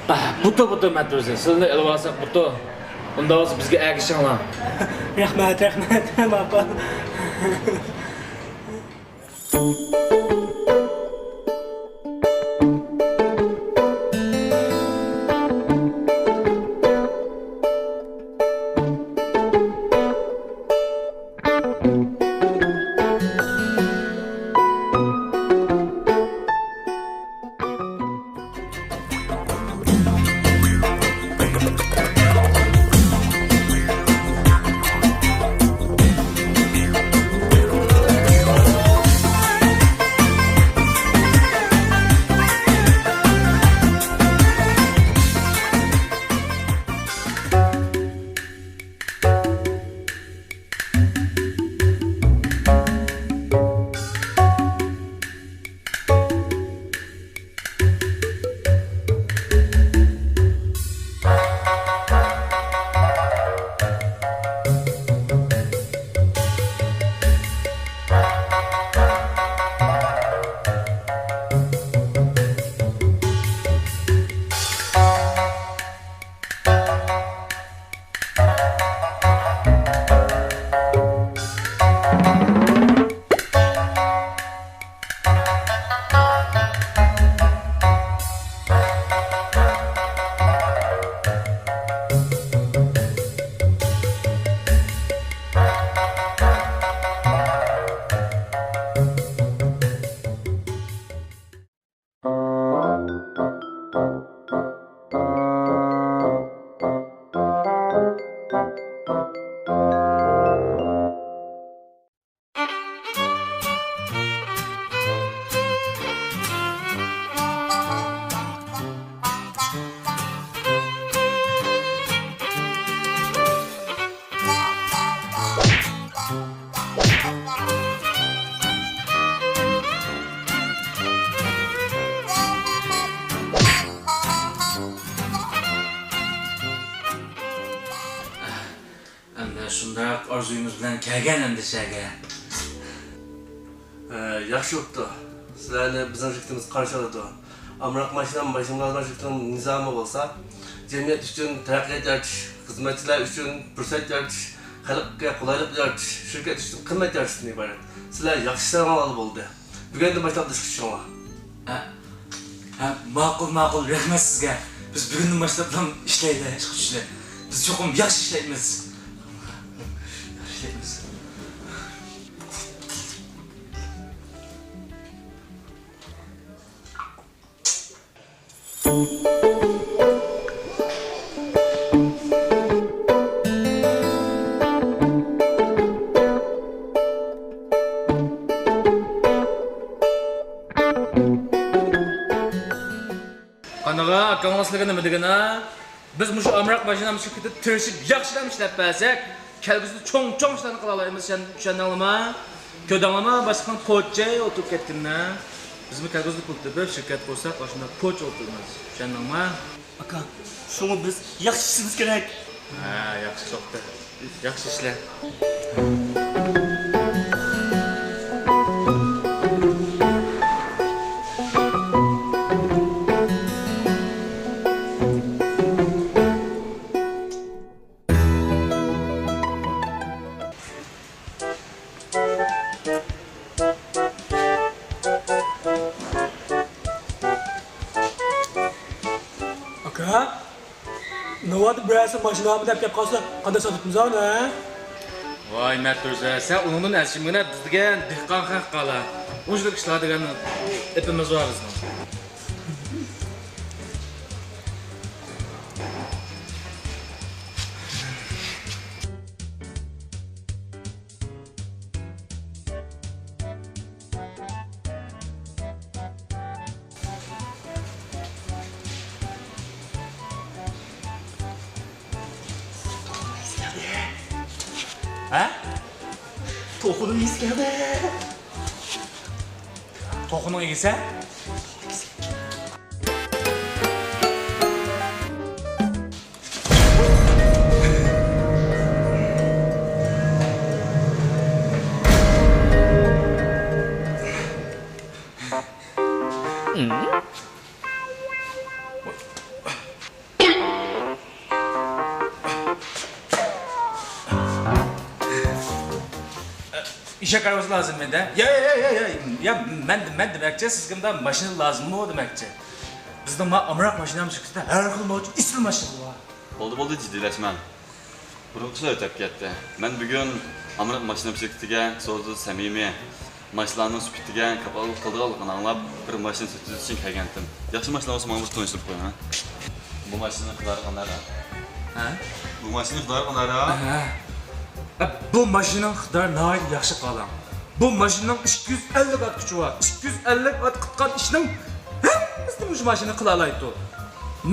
ئاھ، بۇتۇ، بۇتۇ، مەترۇزى، سىلىنى ئېلىۋالساق بۇتۇ. ئۇنداق بولسا بىزگە ئەگىشىڭلار. رەھمەت، رەھمەت، ماقۇل. ئەمدى شۇنداق ئارزۇيىمىز بىلەن كەلگەن ئەمدى شەھەرگە. ھە، ياخشى بوپتۇ. سىلەرنى بىزنىڭ شىركىتىمىز قارشى ئالىدۇ. ئامراق ماشىنا، ماشىنا شىركىتىنىڭ نىزامى بولسا، جەمئىيەت ئۈچۈن تەرەققىيات يارىتىش، خىزمەتچىلەر ئۈچۈن پۇرسەت يارىتىش، خەلققە قولايلىق يارىتىش، شىركەت ئۈچۈن قىممەت يارىتىشتىن ئىبارەت. سىلەر ياخشى ئىشلەرنى ئالدى بولدى. بۈگۈندىن باشلاپ ئىشقا چۈشۈڭلار. ھە، ھە، ماقۇل، ماقۇل، رەھمەت سىزگە. بىز بۈگۈندىن باشلاپلا ئىشلەيلى، ئىشقا چۈشىلى. بىز چوقۇم ياخشى ئىشلەيمىز. ياخشى ئىشلەيمىز. قانىغا، ئاكاڭلار سىلەرگە نېمە دېگىنا؟ بىز مۇشۇ ئامراق ماشىنا شىركىتىدە تىرىشىپ ياخشىدام ئىشلەپ بەرسەك، كەلگۈسىدە چوڭ-چوڭ ئىشلارنى قىلالايمىز، چۈشەن-، چۈشەندىڭلارمۇ؟ كۆردۈڭلارمۇ؟ باشلىقىڭ پوچەي ئولتۇرۇپ كەتكىنىنى. بىزمۇ كەلگۈسىدە پۇل تېپىپ شىركەت قۇرساق، ئاشۇنداق پوچ ئولتۇرىمىز، چۈشەندىڭمۇ؟ ئاكا، شۇڭا بىز ياخشى ئىشلىشىمىز كېرەك. ھە، ياخشى توختى. ياخشى ئىشلە. ئاكا، ناۋادا بىرەرسى ماشىنا ئالىمەن دەپ كەپ قالسا، قانداق ساتىمىز ئۇنى، ھە؟ ۋاي مەتتۇرزا، سەن ئۇنىڭدىن ئەنسىرىمىگىنە، بىز دېگەن دېھقان خەق قالا. ئۇنچىلىك ئىشلار دېگەن ئېپىمىز بار بىزنىڭ. ھە؟ توخۇنىڭ ئىسى كەلدى. توخۇنىڭ ئىگىسى؟ ئېشەك ھارۋىسى لازىممىدى؟ يا، يا، يا، يا، يا، مەن، مەن دېمەكچى، سىزگە مۇنداق ماشىنا لازىممۇ دېمەكچى. بىزنىڭ ما ئامراق ماشىنامىز چىقتى، ھەر خىل ماشىنا، ئېسىل ماشىنا بار. بولدى، بولدى، جىددىيلەشمەڭ. بۇرۇنقى ئىشلار ئۆتۈپ كەتتى. مەن بۈگۈن ئامراق ماشىنا شىركىتىگە سودىسى سەمىمىي، ماشىنىلارنىڭ سۈپىتىگە كاپالەتلىك قىلىدىغانلىقىنى ئاڭلاپ، بىر ماشىنا سېتىۋېتىش ئۈچۈن كەلگەنتىم. ياخشى ماشىنا بولسا، ماڭا بىر تونۇشتۇرۇپ قويۇڭ، ھە؟ بۇ ماشىنىنىڭ ئىقتىدارى قانداق؟ ھە؟ بۇ ماشىنىنىڭ ئىقتىدارى قانداق؟ ھە. بۇ ماشىنىنىڭ ئىقتىدارى ناھايىتى ياخشى، قالاڭ. بۇ ماشىنىنىڭ ئىككى يۈز ئەللىك ئات كۈچى بار. ئىككى يۈز ئەللىك ئات قىلغان ئىشنىڭ ھەممىسىنى مۇشۇ ماشىنا قىلالايدۇ.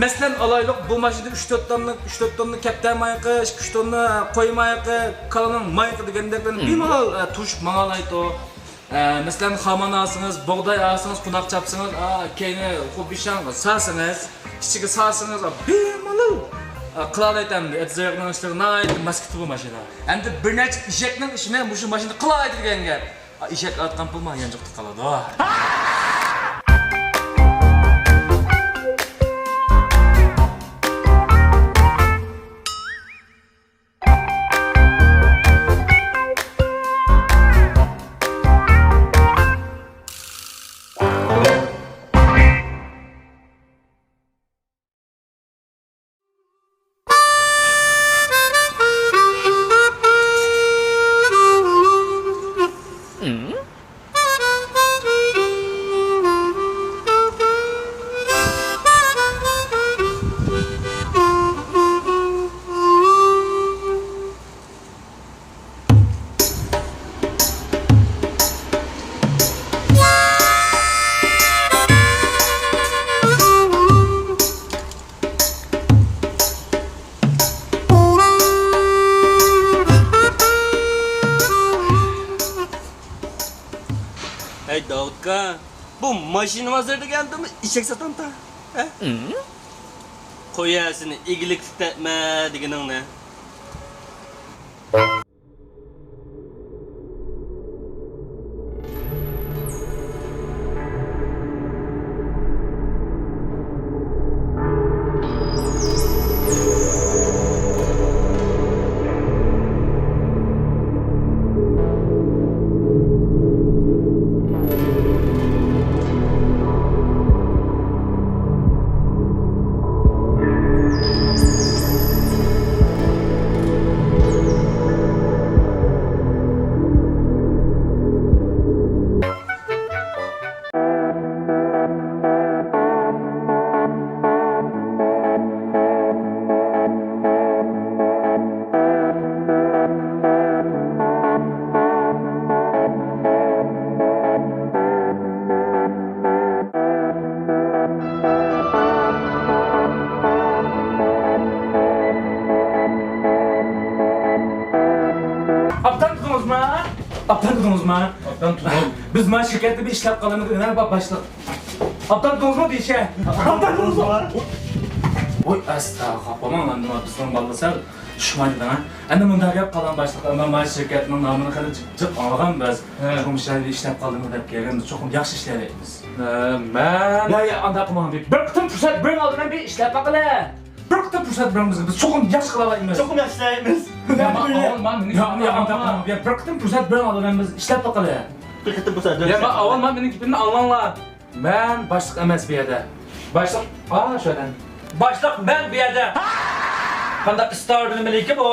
مەسىلەن، ئالايلۇق، بۇ ماشىنىدا ئۈچ تۆت توننا، ئۈچ تۆت توننا كەپتەر مايىقى، ئۈچ توننا قوي مايىقى، كالىنىڭ مايىقى دېگەندەكلەرنى بىمالال، ئە، توشۇپ ماڭالايدۇ. ئە، مەسىلەن، خامان ئالسىڭىز، بۇغداي ئالسىڭىز، قوناق چاپسىڭىز، ئا، كەينى خۇبىشاڭ سالسىڭىز، ئىچىگە سالسىڭىز، ئا، بىمالال، ئا، قىلالايدۇ ئەمدى. ئەتىزرەقنىڭ ئىشلىرى ناھايىتى ماس كېتىدۇ بۇ ماشىنا. ئەمدى بىر نەچچە ئېشەكنىڭ ئىشىنى مۇشۇ ماشىنا قىلالايدۇ دېگەن گەپ. ئېشەك ئاتقان پۇلما يانچۇقتا قالىدۇ. ھەي داۋۇتكا، بۇ ماشىنا بازىرى دېگەندىمۇ ئېشەك ساتامتا؟ ھە؟ قويە سېنى ئىگىلىكلىك دەپمەن دېگىنىڭنى. ئاپتان تۇتۇڭىزما؟ ئاپتان تۇتۇڭىزما؟ ئاپتان تۇتۇڭ. بىز ما شىركەتتە بىر ئىشلەپ قالىمىز، ئۆنەر بار باشلىق. ئاپتان تۇتۇڭىزما دېيىشە؟ ئاپتان تۇتۇڭىزما؟ ۋوي، ئەستا، خاپا بولماڭ، ئەمدى بىزنىڭ بالىلار سەل چۈشمايدىغان. ئەمدى مۇنداق گەپ قالاڭ باشلىق، ما شىركەتنىڭ نامىنى خېلى جىق، جىق ئاڭلىغان بىز. ھە. چوقۇم شۇ يەردە ئىشلەپ قالدىڭىز دەپ كەلگەن، بىز چوقۇم ياخشى ئىشلەيلەيمىز. ھە، مەن. يا، يا، ئانداق قىلماڭ، بىر، بىر قېتىم پۇرسەت بېرىڭ ئالدى بىلەن بىر ئىشلەپ باقىلى. بىر قېتىم پۇرسەت بېرىڭ بىزگە، بىز چوقۇم ياخشى قىلالايمىز. چوقۇم ياخشى ئىشلەيمىز. يا، ما، ئاۋۋال ما مېنىڭ گېپىمنى ئاڭلاڭلار. يا، بىر قېتىم پۇرسەت بېرىڭ ئالدى بىلەن بىز ئىشلەپ باقىلى. بىر قېتىم پۇرسەت بېرىڭ. يا، ما، ئاۋۋال ما مېنىڭ گېپىمنى ئاڭلاڭلار. مەن باشلىق ئەمەس بۇ يەردە. باشلىق، ئا، شۇ يەردە. باشلىق مەن بۇ يەردە. قانداق ئىستار بىلمىلىكى بۇ؟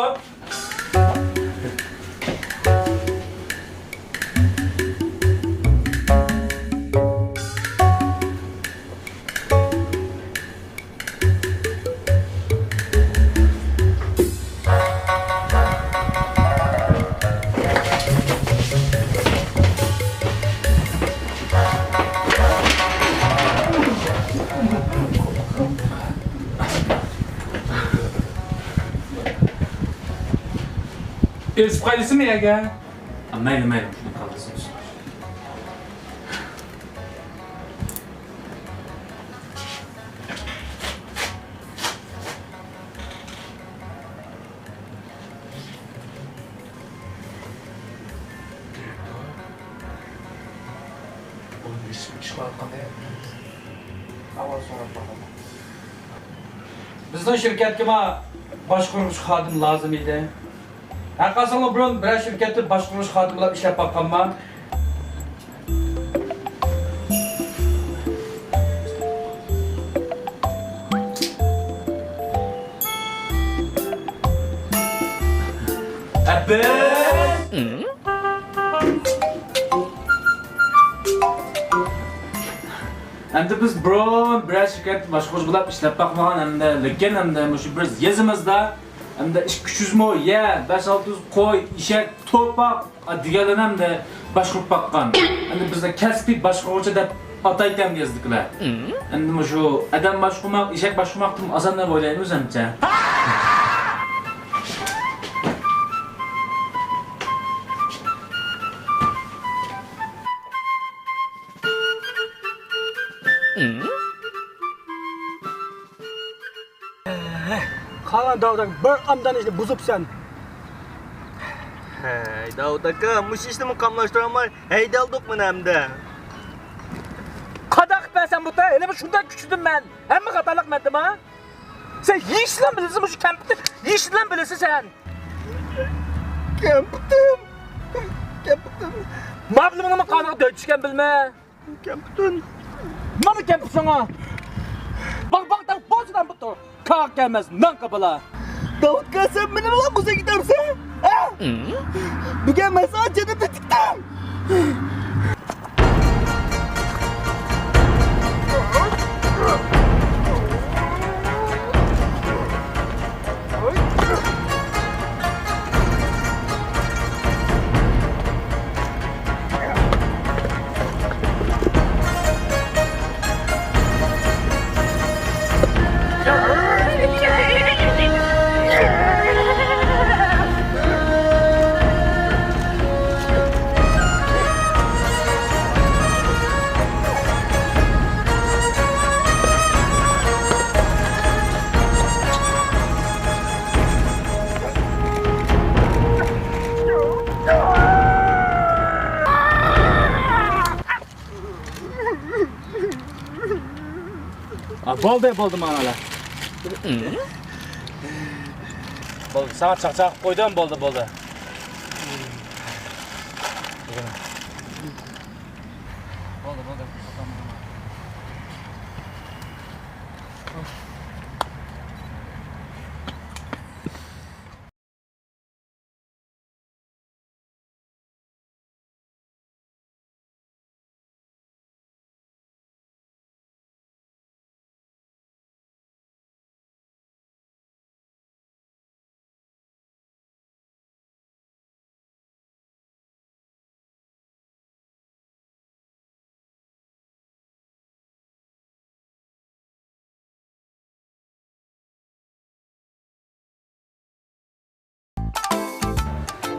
ئېلىپ قايلىسىمۇ يەرگە؟ مەيلى، مەيلى، شۇنداق قالدۇرسىڭىز. بىزنىڭ شىركەتكىمۇ باشقۇرغۇچى خادىم لازىم ئىدى. ھەرقايسىڭلار بۇرۇن بىرەر شىركەتتە باشقۇرغۇچى خادىم بولۇپ ئىشلەپ باققانما؟ ئەبىد! ئەمدى بىز بۇرۇن بىرەر شىركەتتە باشقۇرغۇچى بولۇپ ئىشلەپ باقمىغان ھەمدە، لېكىن ئەمدى مۇشۇ بىز يېزىمىزدا ئەمدى ئىككى يۈز مو يەر، بەش ئالتە يۈز قوي، ئېشەك، توپا دېگەنلەرنى ئەمدى باشقۇرۇپ باققان. ئەمدى بىزنى كەسپىي باشقۇرغۇچى دەپ ئاتايتتى ئەمدى يېزىدىكىلەر. ئەمدى مۇشۇ ئادەم باشقۇرماق، ئېشەك باشقۇرماقتىن ئاسان دەپ ئويلايمىز ئەمچە. قالغان داۋۇت ئاكا، بىر ئامدان ئىشنى بۇزۇپسەن. ھەي، داۋۇت ئاكا، مۇشۇ ئىشنىمۇ قاملاشتۇرالماي ھەيدەلدۇق مانا ئەمدى. قانداق قىلىپ بەرسەم بۇ تا؟ ھېلىمۇ شۇنداق كۈچلىدىم مەن. ھەممە خاتالىق مەندىما؟ سەن ھېچنېمە بىلىسەن، مۇشۇ كەمپۈتنى ھېچنېمە بىلىسەن سەن. كەمپۈتۈم. كەمپۈتۈم. مابلىمنىڭ قانىغا دۆت چۈشكەن بىلمە. كەمپۈتۈن. مانا كەمپۈت ساڭا. باغ، باغ، دەپ بولسىدام بۇتۇ. كاغا كەلمەس، ناڭقا بالا. داۋۇت كەلسە مېنى بىلەن بۇزا كېتەمسەن؟ ھە؟ بۈگۈن مەن ساڭا جېنىمنى تىكتىم. بولدى، بولدى، ماڭىلا. بولدى، ساڭا چاقچاق قويدۇم، بولدى، بولدى. بولدى، بولدى.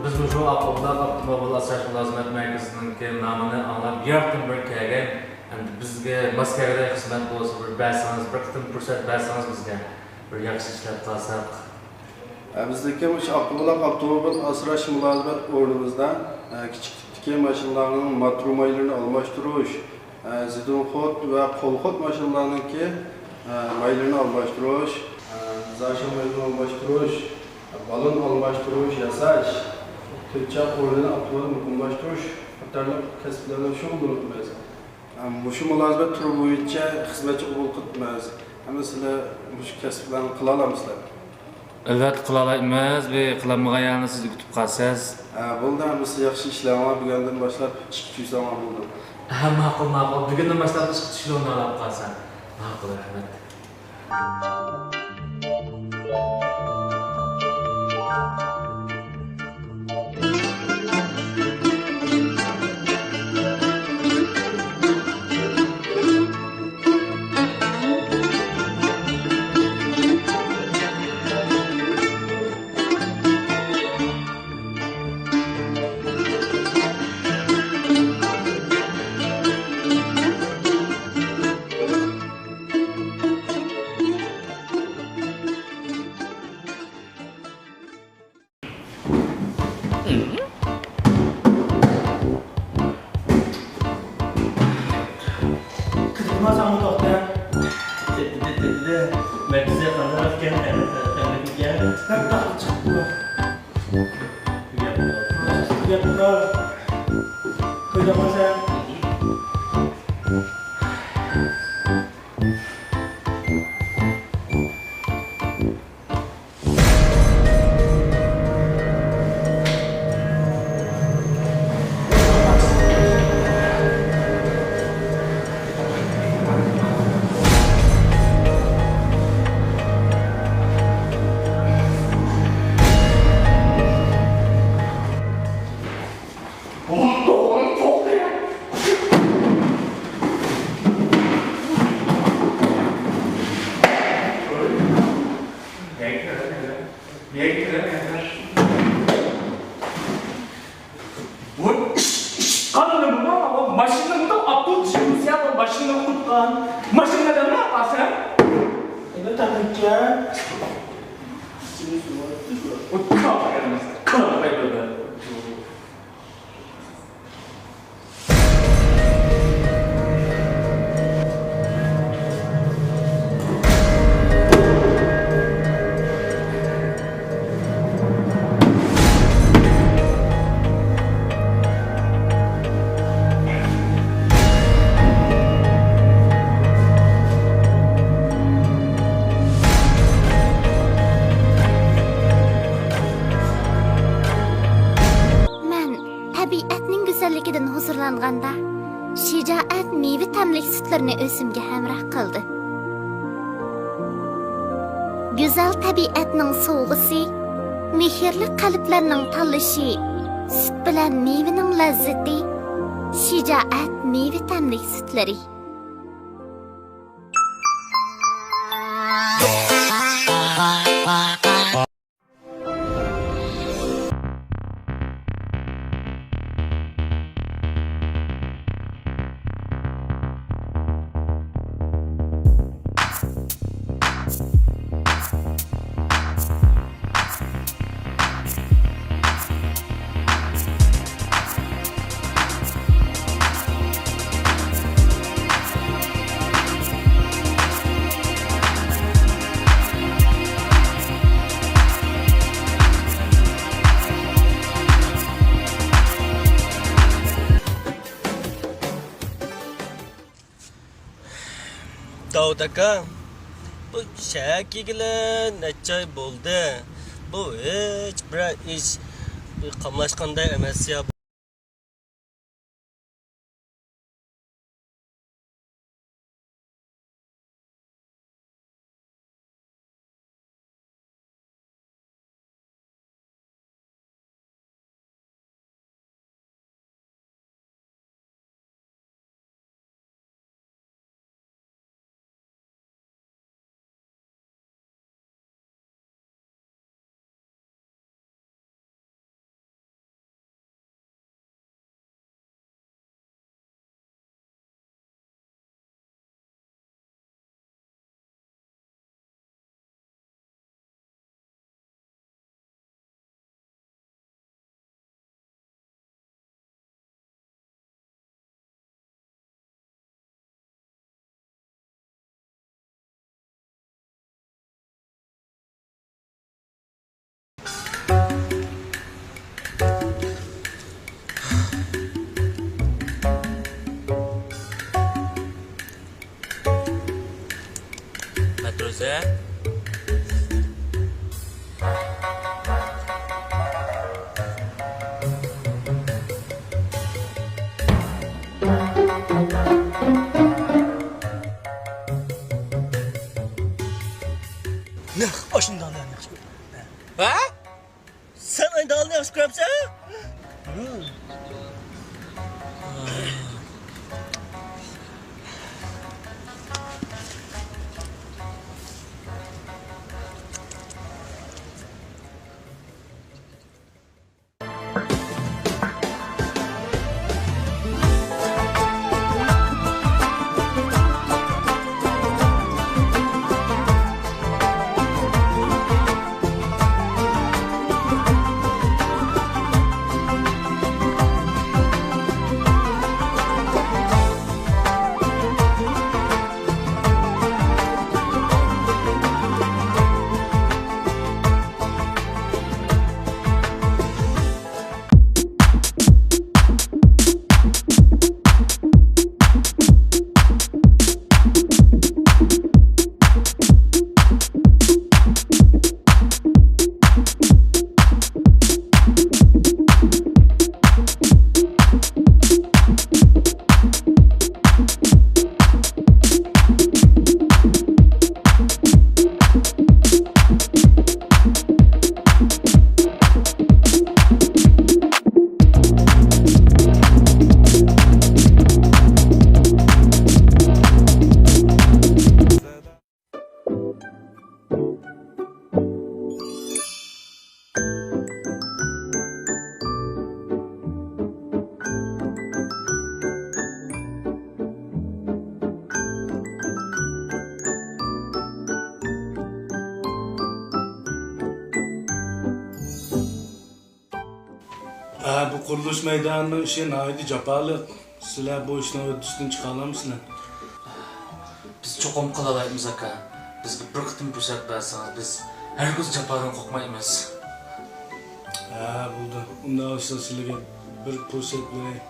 بىز مۇشۇ ئاققۇملۇق ئاپتوموبىل ئاسراش مۇلازىمەت مەركىزىنىڭكى نامىنى ئاڭلاپ، يىراقتىن بىر كەلگەن، ئەمدى بىزگە ماس كەلگۈدەك خىزمەت بولسا بىر بەرسىڭىز، بىر قېتىم پۇرسەت بەرسىڭىز بىزگە، بىر ياخشى ئىشلەپ قالساق. ئە، بىزدىكى مۇشۇ ئاقبۇلاق ئاپتوموبىل ئاسراش مۇلازىمەت ئورنىمىزدا، ئە، كىچىك تىپتىكى ماشىنىلارنىڭ ماتور مايلىرىنى ئالماشتۇرۇش، ئە، زىدۇنخود ۋە قولخود ماشىنىلارنىڭكى، ئە، مايلىرىنى ئالماشتۇرۇش، ئە، زاشا مايلىرىنى ئالماشتۇرۇش، بالون ئالماشتۇرۇش، ياساش، تۆت چاق ئورنىنى ئاپتوماتىك مۇقىملاشتۇرۇش قاتارلىق كەسىپ بىلەن شۇغۇللىنىمىز. مۇشۇ مۇلازىمەت تۈرى بويىچە خىزمەتچى قوبۇل قىلىمىز. ئەمما سىلەر مۇشۇ كەسىپلەرنى قىلالامسىلەر؟ ئەلۋەتتە قىلالايمىز. بىر قىلالمىغان يەرنى سىز ئۆگىتىپ قالىسىز. ھە، بولدى، ئەمما سىز ياخشى ئىشلەڭلار، بۈگۈندىن باشلاپ ئىشقا چۈشسەڭلار بولدى. ھە، ماقۇل، ماقۇل. بۈگۈندىن باشلاپ ئىشقا چۈشۈرۈڭلار دەپ قالسام. ماقۇل، رەھمەت. ۋوي، ئىش، ئىشقان نېمە بۇ؟ ماشىنا بۇ، ئاپتو جىمسىيا بۇ ماشىنا ئۇتقان. ماشىنا نېمە ئاسان؟ ئەمە تاقىكەن. ئۇتقان. مەن تەبىئەتنىڭ گۈزەللىكىدىن ھۇزۇرلانغاندا، شىجائەت مېۋە تەملىك سۈتلىرىنى ئۆزۈمگە ھەمراھ قىلدى. گۈزەل تەبىئەتنىڭ سوۋغىسى، مېھىرلىك قەلبلەرنىڭ تاللىشى، سۈت بىلەن مېۋىنىڭ لەززىتى، شىجائەت مېۋە تەملىك سۈتلىرى. داۋۇت ئاكا، بۇ شەھەرگە كەلگىلى نەچچە ئاي بولدى. بۇ ھېچ بىرەر ئىش قاملاشقاندەك ئەمەس يا. مەترۇزە. نەق ئاشۇنداق نەق. ھە؟ سەن ئايدالنى ياخشى كۆرەمسەن؟ قۇرۇلۇش مەيدانىنىڭ ئىشى ناھايىتى جاپالىق. سىلەر بۇ ئىشنىڭ ھۆددىسىدىن چىقالامسىلەر؟ بىز چوقۇم قىلالايمىز، ئاكا. بىزگە بىر قېتىم پۇرسەت بەرسىڭىز، بىز ھەرگىز جاپادىن قورقمايمىز. ھە، بولدى. ئۇنداق بولسا سىلەرگە بىر پۇرسەت بېرەي.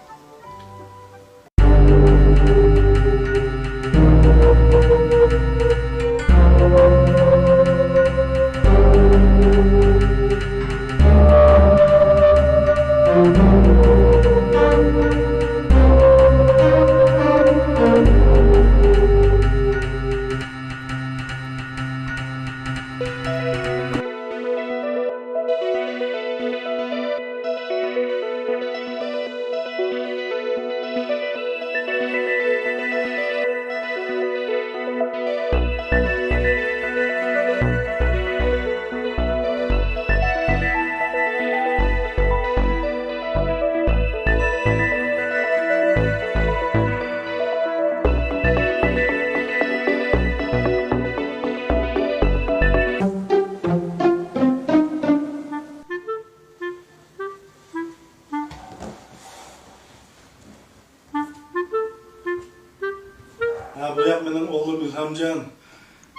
ھە، بۇ ياق مېنىڭ ئوغلۇم ئىلھامجان.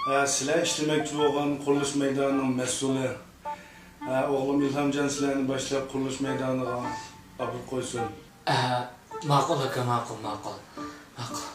ھە، سىلەر ئىشلىمەكچى بولغان قۇرۇلۇش مەيدانىنىڭ مەسئۇلى. ھە، ئوغلۇم ئىلھامجان سىلەرنى باشلاپ قۇرۇلۇش مەيدانىغا ئاپىرىپ قويسۇن. ھە، ماقۇل ئاكا، ماقۇل، ماقۇل. ماقۇل.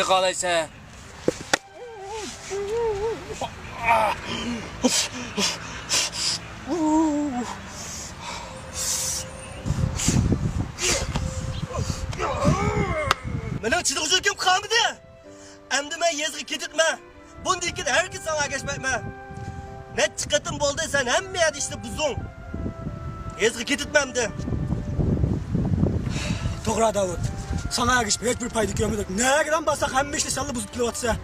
قالايسەن. مېنىڭ چىدىغۇچىلىكىم قالمىدى. ئەمدى مەن يېزىغا كېتىپمەن. بۇندىن كېيىن ھەرگىز ساڭا ئەگەشمەيمەن. نەچچە قېتىم بولدى، سەن ھەممە يەردە ئىشنى بۇزدۇڭ. يېزىغا كېتىپمەن ئەمدى. توغرا، داۋۇت. ساڭا ئەگىشىپ ھېچبىر پايدا كۆرمىدۇق. نەگىدىن بارساق ھەممە ئىشنى سەنلا بۇزۇپ كېلىۋاتىسەن.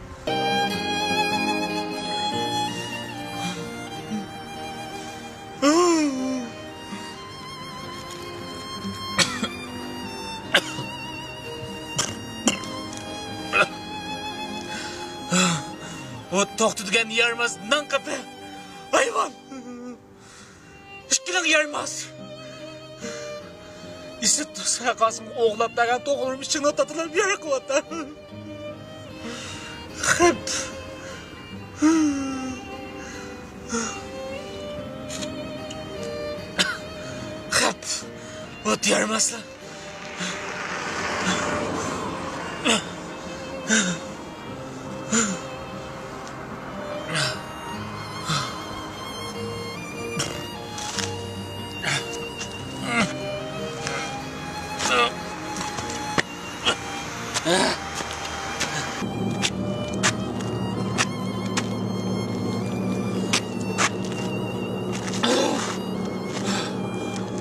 ئوت توختىدىغان يارماس نان قېپى. ھايۋان! ئىككىلىڭ يارماس! ئىسىت ساقاسىمغا ئوغلاپ بەرگەن توخۇلىرىم ئىچىڭلار تاتىلاپ يارا قىلىۋاتىدۇ. خەپ. خەپ. ئوت يارماسلا.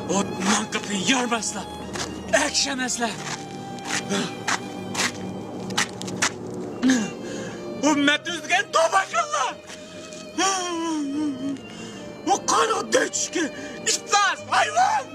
ئوت نان قېپى يارماسلا. ئەكشەمەسلەر. ئۇممەت ئۆزگەن توباكانلار. بۇ قانغا دۆچۈشكە ئىپلاس ھايۋان.